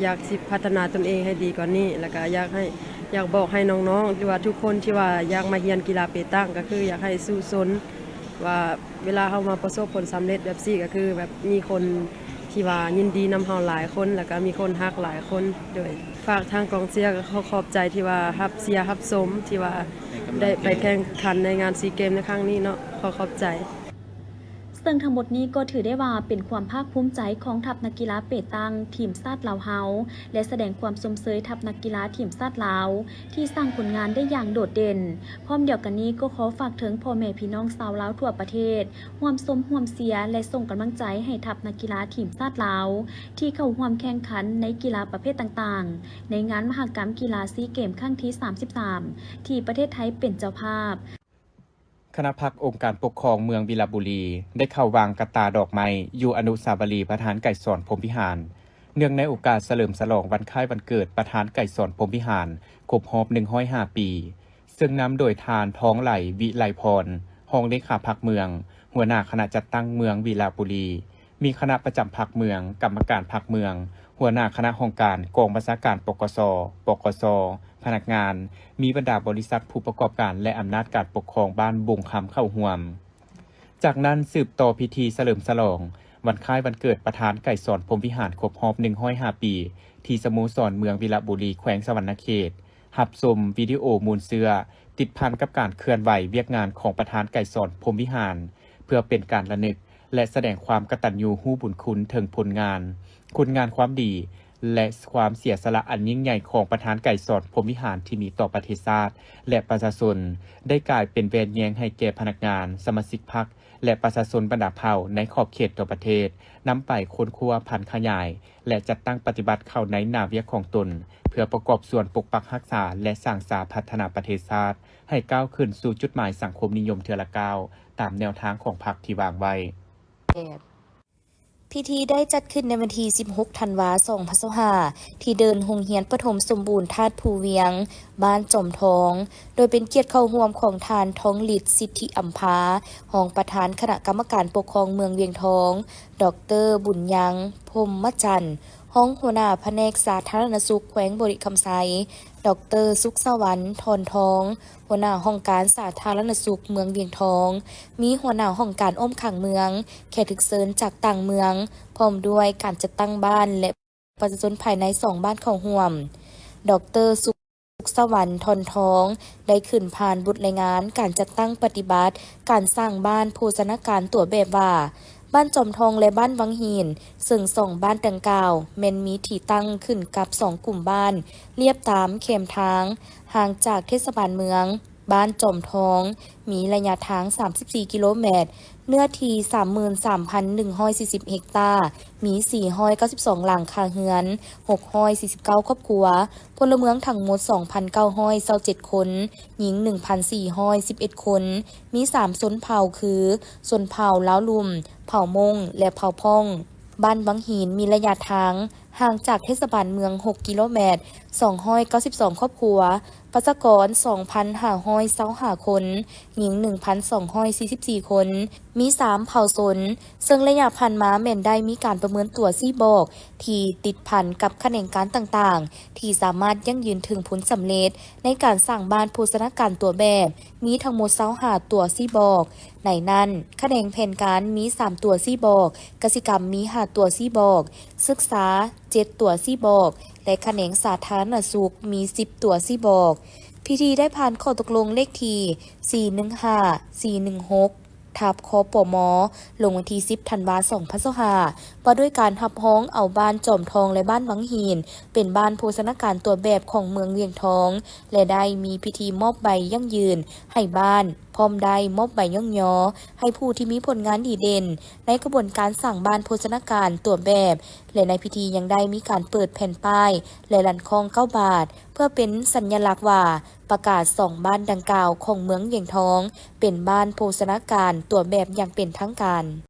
ຢາກຊິພັດທະນາຕົນເອງໃຫ້ດີກວ່ານີ້, ແລ້ວກະຢາກໃຫ້, ຢາກບອກໃຫ້ນ້ອງໆ ຫຼືວ່າທຸກຄົນທີ່ວ່າຢາກມາຮຽນກິລາເປຕັງ ກໍຄືຢາກໃຫ້ສູ້ຊົນ, ວ່າເວລາເຮົາມາປະສົບຜົນສຳເລັດແບບຊີ້ ກໍຄືແບບມີຄົນທີ່ວ່າຍິນດີນຳເຮົາຫຼາຍຄົນ, ແລ້ວກະມີຄົນຮັກຫຼາຍຄົນ. ໂດຍ. ຝາກທາງກອງເຊຍ ກໍຂໍຂອບໃຈທີ່ວ່າຮັບເຊຍຮັບຊົມ, ທີ່ວ່າໄດ້ໄປແຂ່ງຂັນໃນງານຊີເກມໃນຄັ້ງນີ້ເນາະ. ຂໍຂອບໃຈ. ເຊິ່ງທັງໝົດນີ້ກໍຖືໄດ້ວ່າເປັນຄວາມພາກພູມໃຈຂອງທັບນັກກິລາເປຕັງທີມຊາດລາວເຮົາ ແລະ ສະແດງຄວາມຊົມເຊີຍທັບນັກກິລາທີມຊາດລາວ ທີ່ສ້າງຜົນງານໄດ້ຢ່າງໂດດເດັ່ນ. ພ້ອມດຽວກັນນີ້ກໍຂໍຝາກເຖິງພໍ່ແມ່ພີ່ນ້ອງຊາວລາວທົ່ວປະເທດ ຮ່ວມຊົມຮ່ວມເຊຍ ແລະ ສົ່ງກຳລັງໃຈໃຫ້ທັບນັກກິລາທີມຊາດລາວ ທີ່ເຂົ້າຮ່ວມແຂ່ງຂັນໃນກິລາປະເພດຕ່າງໆ ໃນງານມະຫະກຳກິລາຊີເກມຄັ້ງທີສາມສິບສາມ ທີ່ປະເທດໄທເປັນເຈົ້າພາບ. ຄະນະພັກອົງການປົກຄອງເມືອງວິລະບູລີ ໄດ້ເຂົ້າວາງກະຕ່າດອກໄມ້ຢູ່ອະນຸສາວະລີປະທານໄກສອນ ພົມວິຫານ ເນື່ອງໃນໂອກາດສະເຫຼີມສະຫຼອງວັນຄ້າຍວັນເກີດປະທານໄກສອນ ພົມວິຫານ ຄົບຮອບໜຶ່ງຮ້ອຍຫ້າປີ, ເຊິ່ງນຳໂດຍທ່ານ ທອງໄຫຼ ວິໄລພອນ ຮອງເລຂາພັກເມືອງ, ຫົວໜ້າຄະນະຈັດຕັ້ງເມືອງວິລະບູລີ, ມີຄະນະປະຈຳພັກເມືອງ, ກຳມະການພັກເມືອງ, ຫົວໜ້າຄະນະຫ້ອງການກອງບັນຊາການ ປກສ, ປກສ, ພະນັກງານ, ມີບັນດາບໍລິສັດ, ຜູ້ປະກອບການ ແລະ ອຳນາດການປົກຄອງບ້ານບຸງຄຳເຂົ້າຮ່ວມ. ຈາກນັ້ນສືບຕໍ່ພິທີສະເຫຼີມສະຫຼອງວັນຄ້າຍວັນເກີດປະທານໄກສອນ ພົມວິຫານ ຄົບຮອບໜຶ່ງຮ້ອຍຫ້າປີ ທີ່ສະໂມສອນເມືອງວິລະບູລີ ແຂວງສະຫວັນນະເຂດ, ຮັບຊົມວິດີໂອມູນເຊື້ອ ຕິດພັນກັບການເຄື່ອນໄຫວວຽກງານຂອງປະທານໄກສອນ ພົມວິຫານ ເພື່ອເປັນການລະນຶກ ແລະ ສະແດງຄວາມກະຕັນຍູຮູ້ບຸນຄຸນເຖິງຜົນງານ, ຄຸນງານຄວາມດີ ແລະ ຄວາມເສຍສະຫຼະອັນຍິ່ງໃຫຍ່ຂອງປະທານໄກສອນ ພົມວິຫານ ທີ່ມີຕໍ່ປະເທດຊາດ ແລະ ປະຊາຊົນ, ໄດ້ກາຍເປັນແວ່ນແຍງໃຫ້ແກ່ພະນັກງານ, ສະມາຊິກພັກ ແລະ ປະຊາຊົນບັນດາເຜົ່າໃນຂອບເຂດທົ່ວປະເທດ ນຳໄປຄົ້ນຄວ້າ, ຜັນຂະຫຍາຍ ແລະ ຈັດຕັ້ງປະຕິບັດເຂົ້າໃນໜ້າວຽກຂອງຕົນ ເພື່ອປະກອບສ່ວນປົກປັກຮັກສາ ແລະ ສ້າງສາພັດທະນາປະເທດຊາດ ໃຫ້ກ້າວຂຶ້ນສູ່ຈຸດໝາຍສັງຄົມນິຍົມເທື່ອລະກ້າວ ຕາມແນວທາງຂອງພັກທີ່ວາງໄວ້. ພິທີໄດ້ຈັດຂຶ້ນໃນວັນທີສິບຫົກ ທັນວາ ສອງພັນຊາວຫ້າ ທີ່ເດີ່ນໂຮງຮຽນປະຖົມສົມບູນທາດພູວຽງ, ບ້ານຈອມທອງ, ໂດຍເປັນກຽດເຂົ້າຮ່ວມຂອງທ່ານ ທອງລິດ ສິດທິອຳພາ, ຮອງປະທານຄະນະກຳມະການປົກຄອງເມືອງວຽງທອງ, ດອກເຕີ ບຸນຍັງ ພົມມະຈັນ, ຮອງຫົວໜ້າພະແນກສາທາລະນະສຸກແຂວງບໍລິຄຳໄຊ, ດອກເຕີ ສຸກສະຫວັນ ທອນທອງ, ຫົວໜ້າຫ້ອງການສາທາລະນະສຸກເມືອງວຽງທອງ, ມີຫົວໜ້າຫ້ອງການອ້ອມຂ້າງເມືອງ, ແຂກຖືກເຊີນຈາກຕ່າງເມືອງ, ພ້ອມດ້ວຍການຈັດຕັ້ງບ້ານ ແລະ ປະຊາຊົນພາຍໃນສອງບ້ານເຂົ້າຮ່ວມ. ດອກເຕີ ສຸກສະຫວັນ ທອນທອງ ໄດ້ຂຶ້ນຜ່ານບົດລາຍງານການຈັດຕັ້ງປະຕິບັດການສ້າງບ້ານໂພຊະນາການຕົວແບບວ່າ ບ້ານຈອມທອງ ແລະ ບ້ານວັງຫີນ, ເຊິ່ງສອງບ້ານດັ່ງກ່າວແມ່ນມີທີ່ຕັ້ງຂຶ້ນກັບສອງກຸ່ມບ້ານລຽບຕາມແຄມທາງ, ຫ່າງຈາກເທດສະບານເມືອງ. ບ້ານຈອມທອງ ມີໄລຍະທາງສາມສິບສີ່ກິໂລແມັດ, ເນື້ອທີ່ສາມໝື່ນສາມພັນໜຶ່ງຮ້ອຍສີ່ສິບເຮັກຕາ, ມີສີ່ຮ້ອຍເກົ້າສິບສອງຫຼັງຄາເຮືອນ, ຫົກຮ້ອຍສີ່ສິບເກົ້າຄອບຄົວ, ພົນລະເມືອງທັງໝົດສອງພັນເກົ້າຮ້ອຍຊາວເຈັດຄົນ, ຍິງໜຶ່ງພັນສີ່ຮ້ອຍສິບເອັດຄົນ, ມີສາມຊົນເຜົ່າຄື ຊົນເຜົ່າລາວລຸ່ມ, ເຜົ່າມົ້ງ ແລະ ເຜົ່າຜ່ອງ. ບ້ານວັງຫີນມີໄລຍະທາງຫ່າງຈາກເທດສະບານເມືອງຫົກກິໂລແມັດ, ສອງຮ້ອຍເກົ້າສິບສອງຄອບຄົວ, ປະຊາກອນ ສອງພັນຫ້າຮ້ອຍຊາວຫ້າຄົນ, ຍິງ ໜຶ່ງພັນສອງຮ້ອຍສີ່ສິບສີ່ຄົນ, ມີສາມເຜົ່າຊົນ, ເຊິ່ງໄລຍະຜ່ານມາແມ່ນໄດ້ມີການປະເມີນຕົວຊີ້ບອກທີ່ຕິດພັນກັບຂະແໜງການຕ່າງໆ ທີ່ສາມາດຢັ້ງຢືນເຖິງຜົນສຳເລັດໃນການສ້າງບ້ານໂພຊະນາການຕົວແບບ ມີທັງໝົດຊາວຫ້າຕົວຊີ້ບອກ. ໃນນັ້ນ, ຂະແໜງແຜນການມີສາມຕົວຊີ້ບອກ, ກະສິກຳມີຫ້າຕົວຊີ້ບອກ, ສຶກສາເຈັດຕົວຊີ້ບອກ ແລະ ຂະແໜງສາທາລະນະສຸກມີສິບຕົວຊີ້ບອກ. ພິທີໄດ້ຜ່ານຂໍ້ຕົກລົງເລກທີ ສີ່ໜຶ່ງຫ້າ ສີ່ໜຶ່ງຫົກ ທັບ ຄປມ ລົງວັນທີ ສິບ ທັນວາ ສອງພັນຊາວຫ້າ ວ່າດ້ວຍການຮັບຮອງເອົາບ້ານຈອມທອງ ແລະ ບ້ານວັງຫີນ ເປັນບ້ານໂພຊະນາການຕົວແບບຂອງເມືອງວຽງທອງ ແລະ ໄດ້ມີພິທີມອບໃບຢັ້ງຢືນໃຫ້ບ້ານ, ພ້ອມໄດ້ມອບໃບຍ້ອງຍໍໃຫ້ຜູ້ທີ່ມີຜົນງານດີເດັ່ນໃນຂະບວນການສ້າງບ້ານໂພຊະນາການຕົວແບບ ແລະ ໃນພິທີຍັງໄດ້ມີການເປີດແຜ່ນປ້າຍ ແລະ ລັນຄ້ອງເກົ້າບາດ ເພື່ອເປັນສັນຍະລັກວ່າ ປະກາດສອງບ້ານດັ່ງກ່າວຂອງເມືອງວຽງທອງ ເປັນບ້ານໂພຊະນາການຕົວແບບຢ່າງເປັນທາງການ.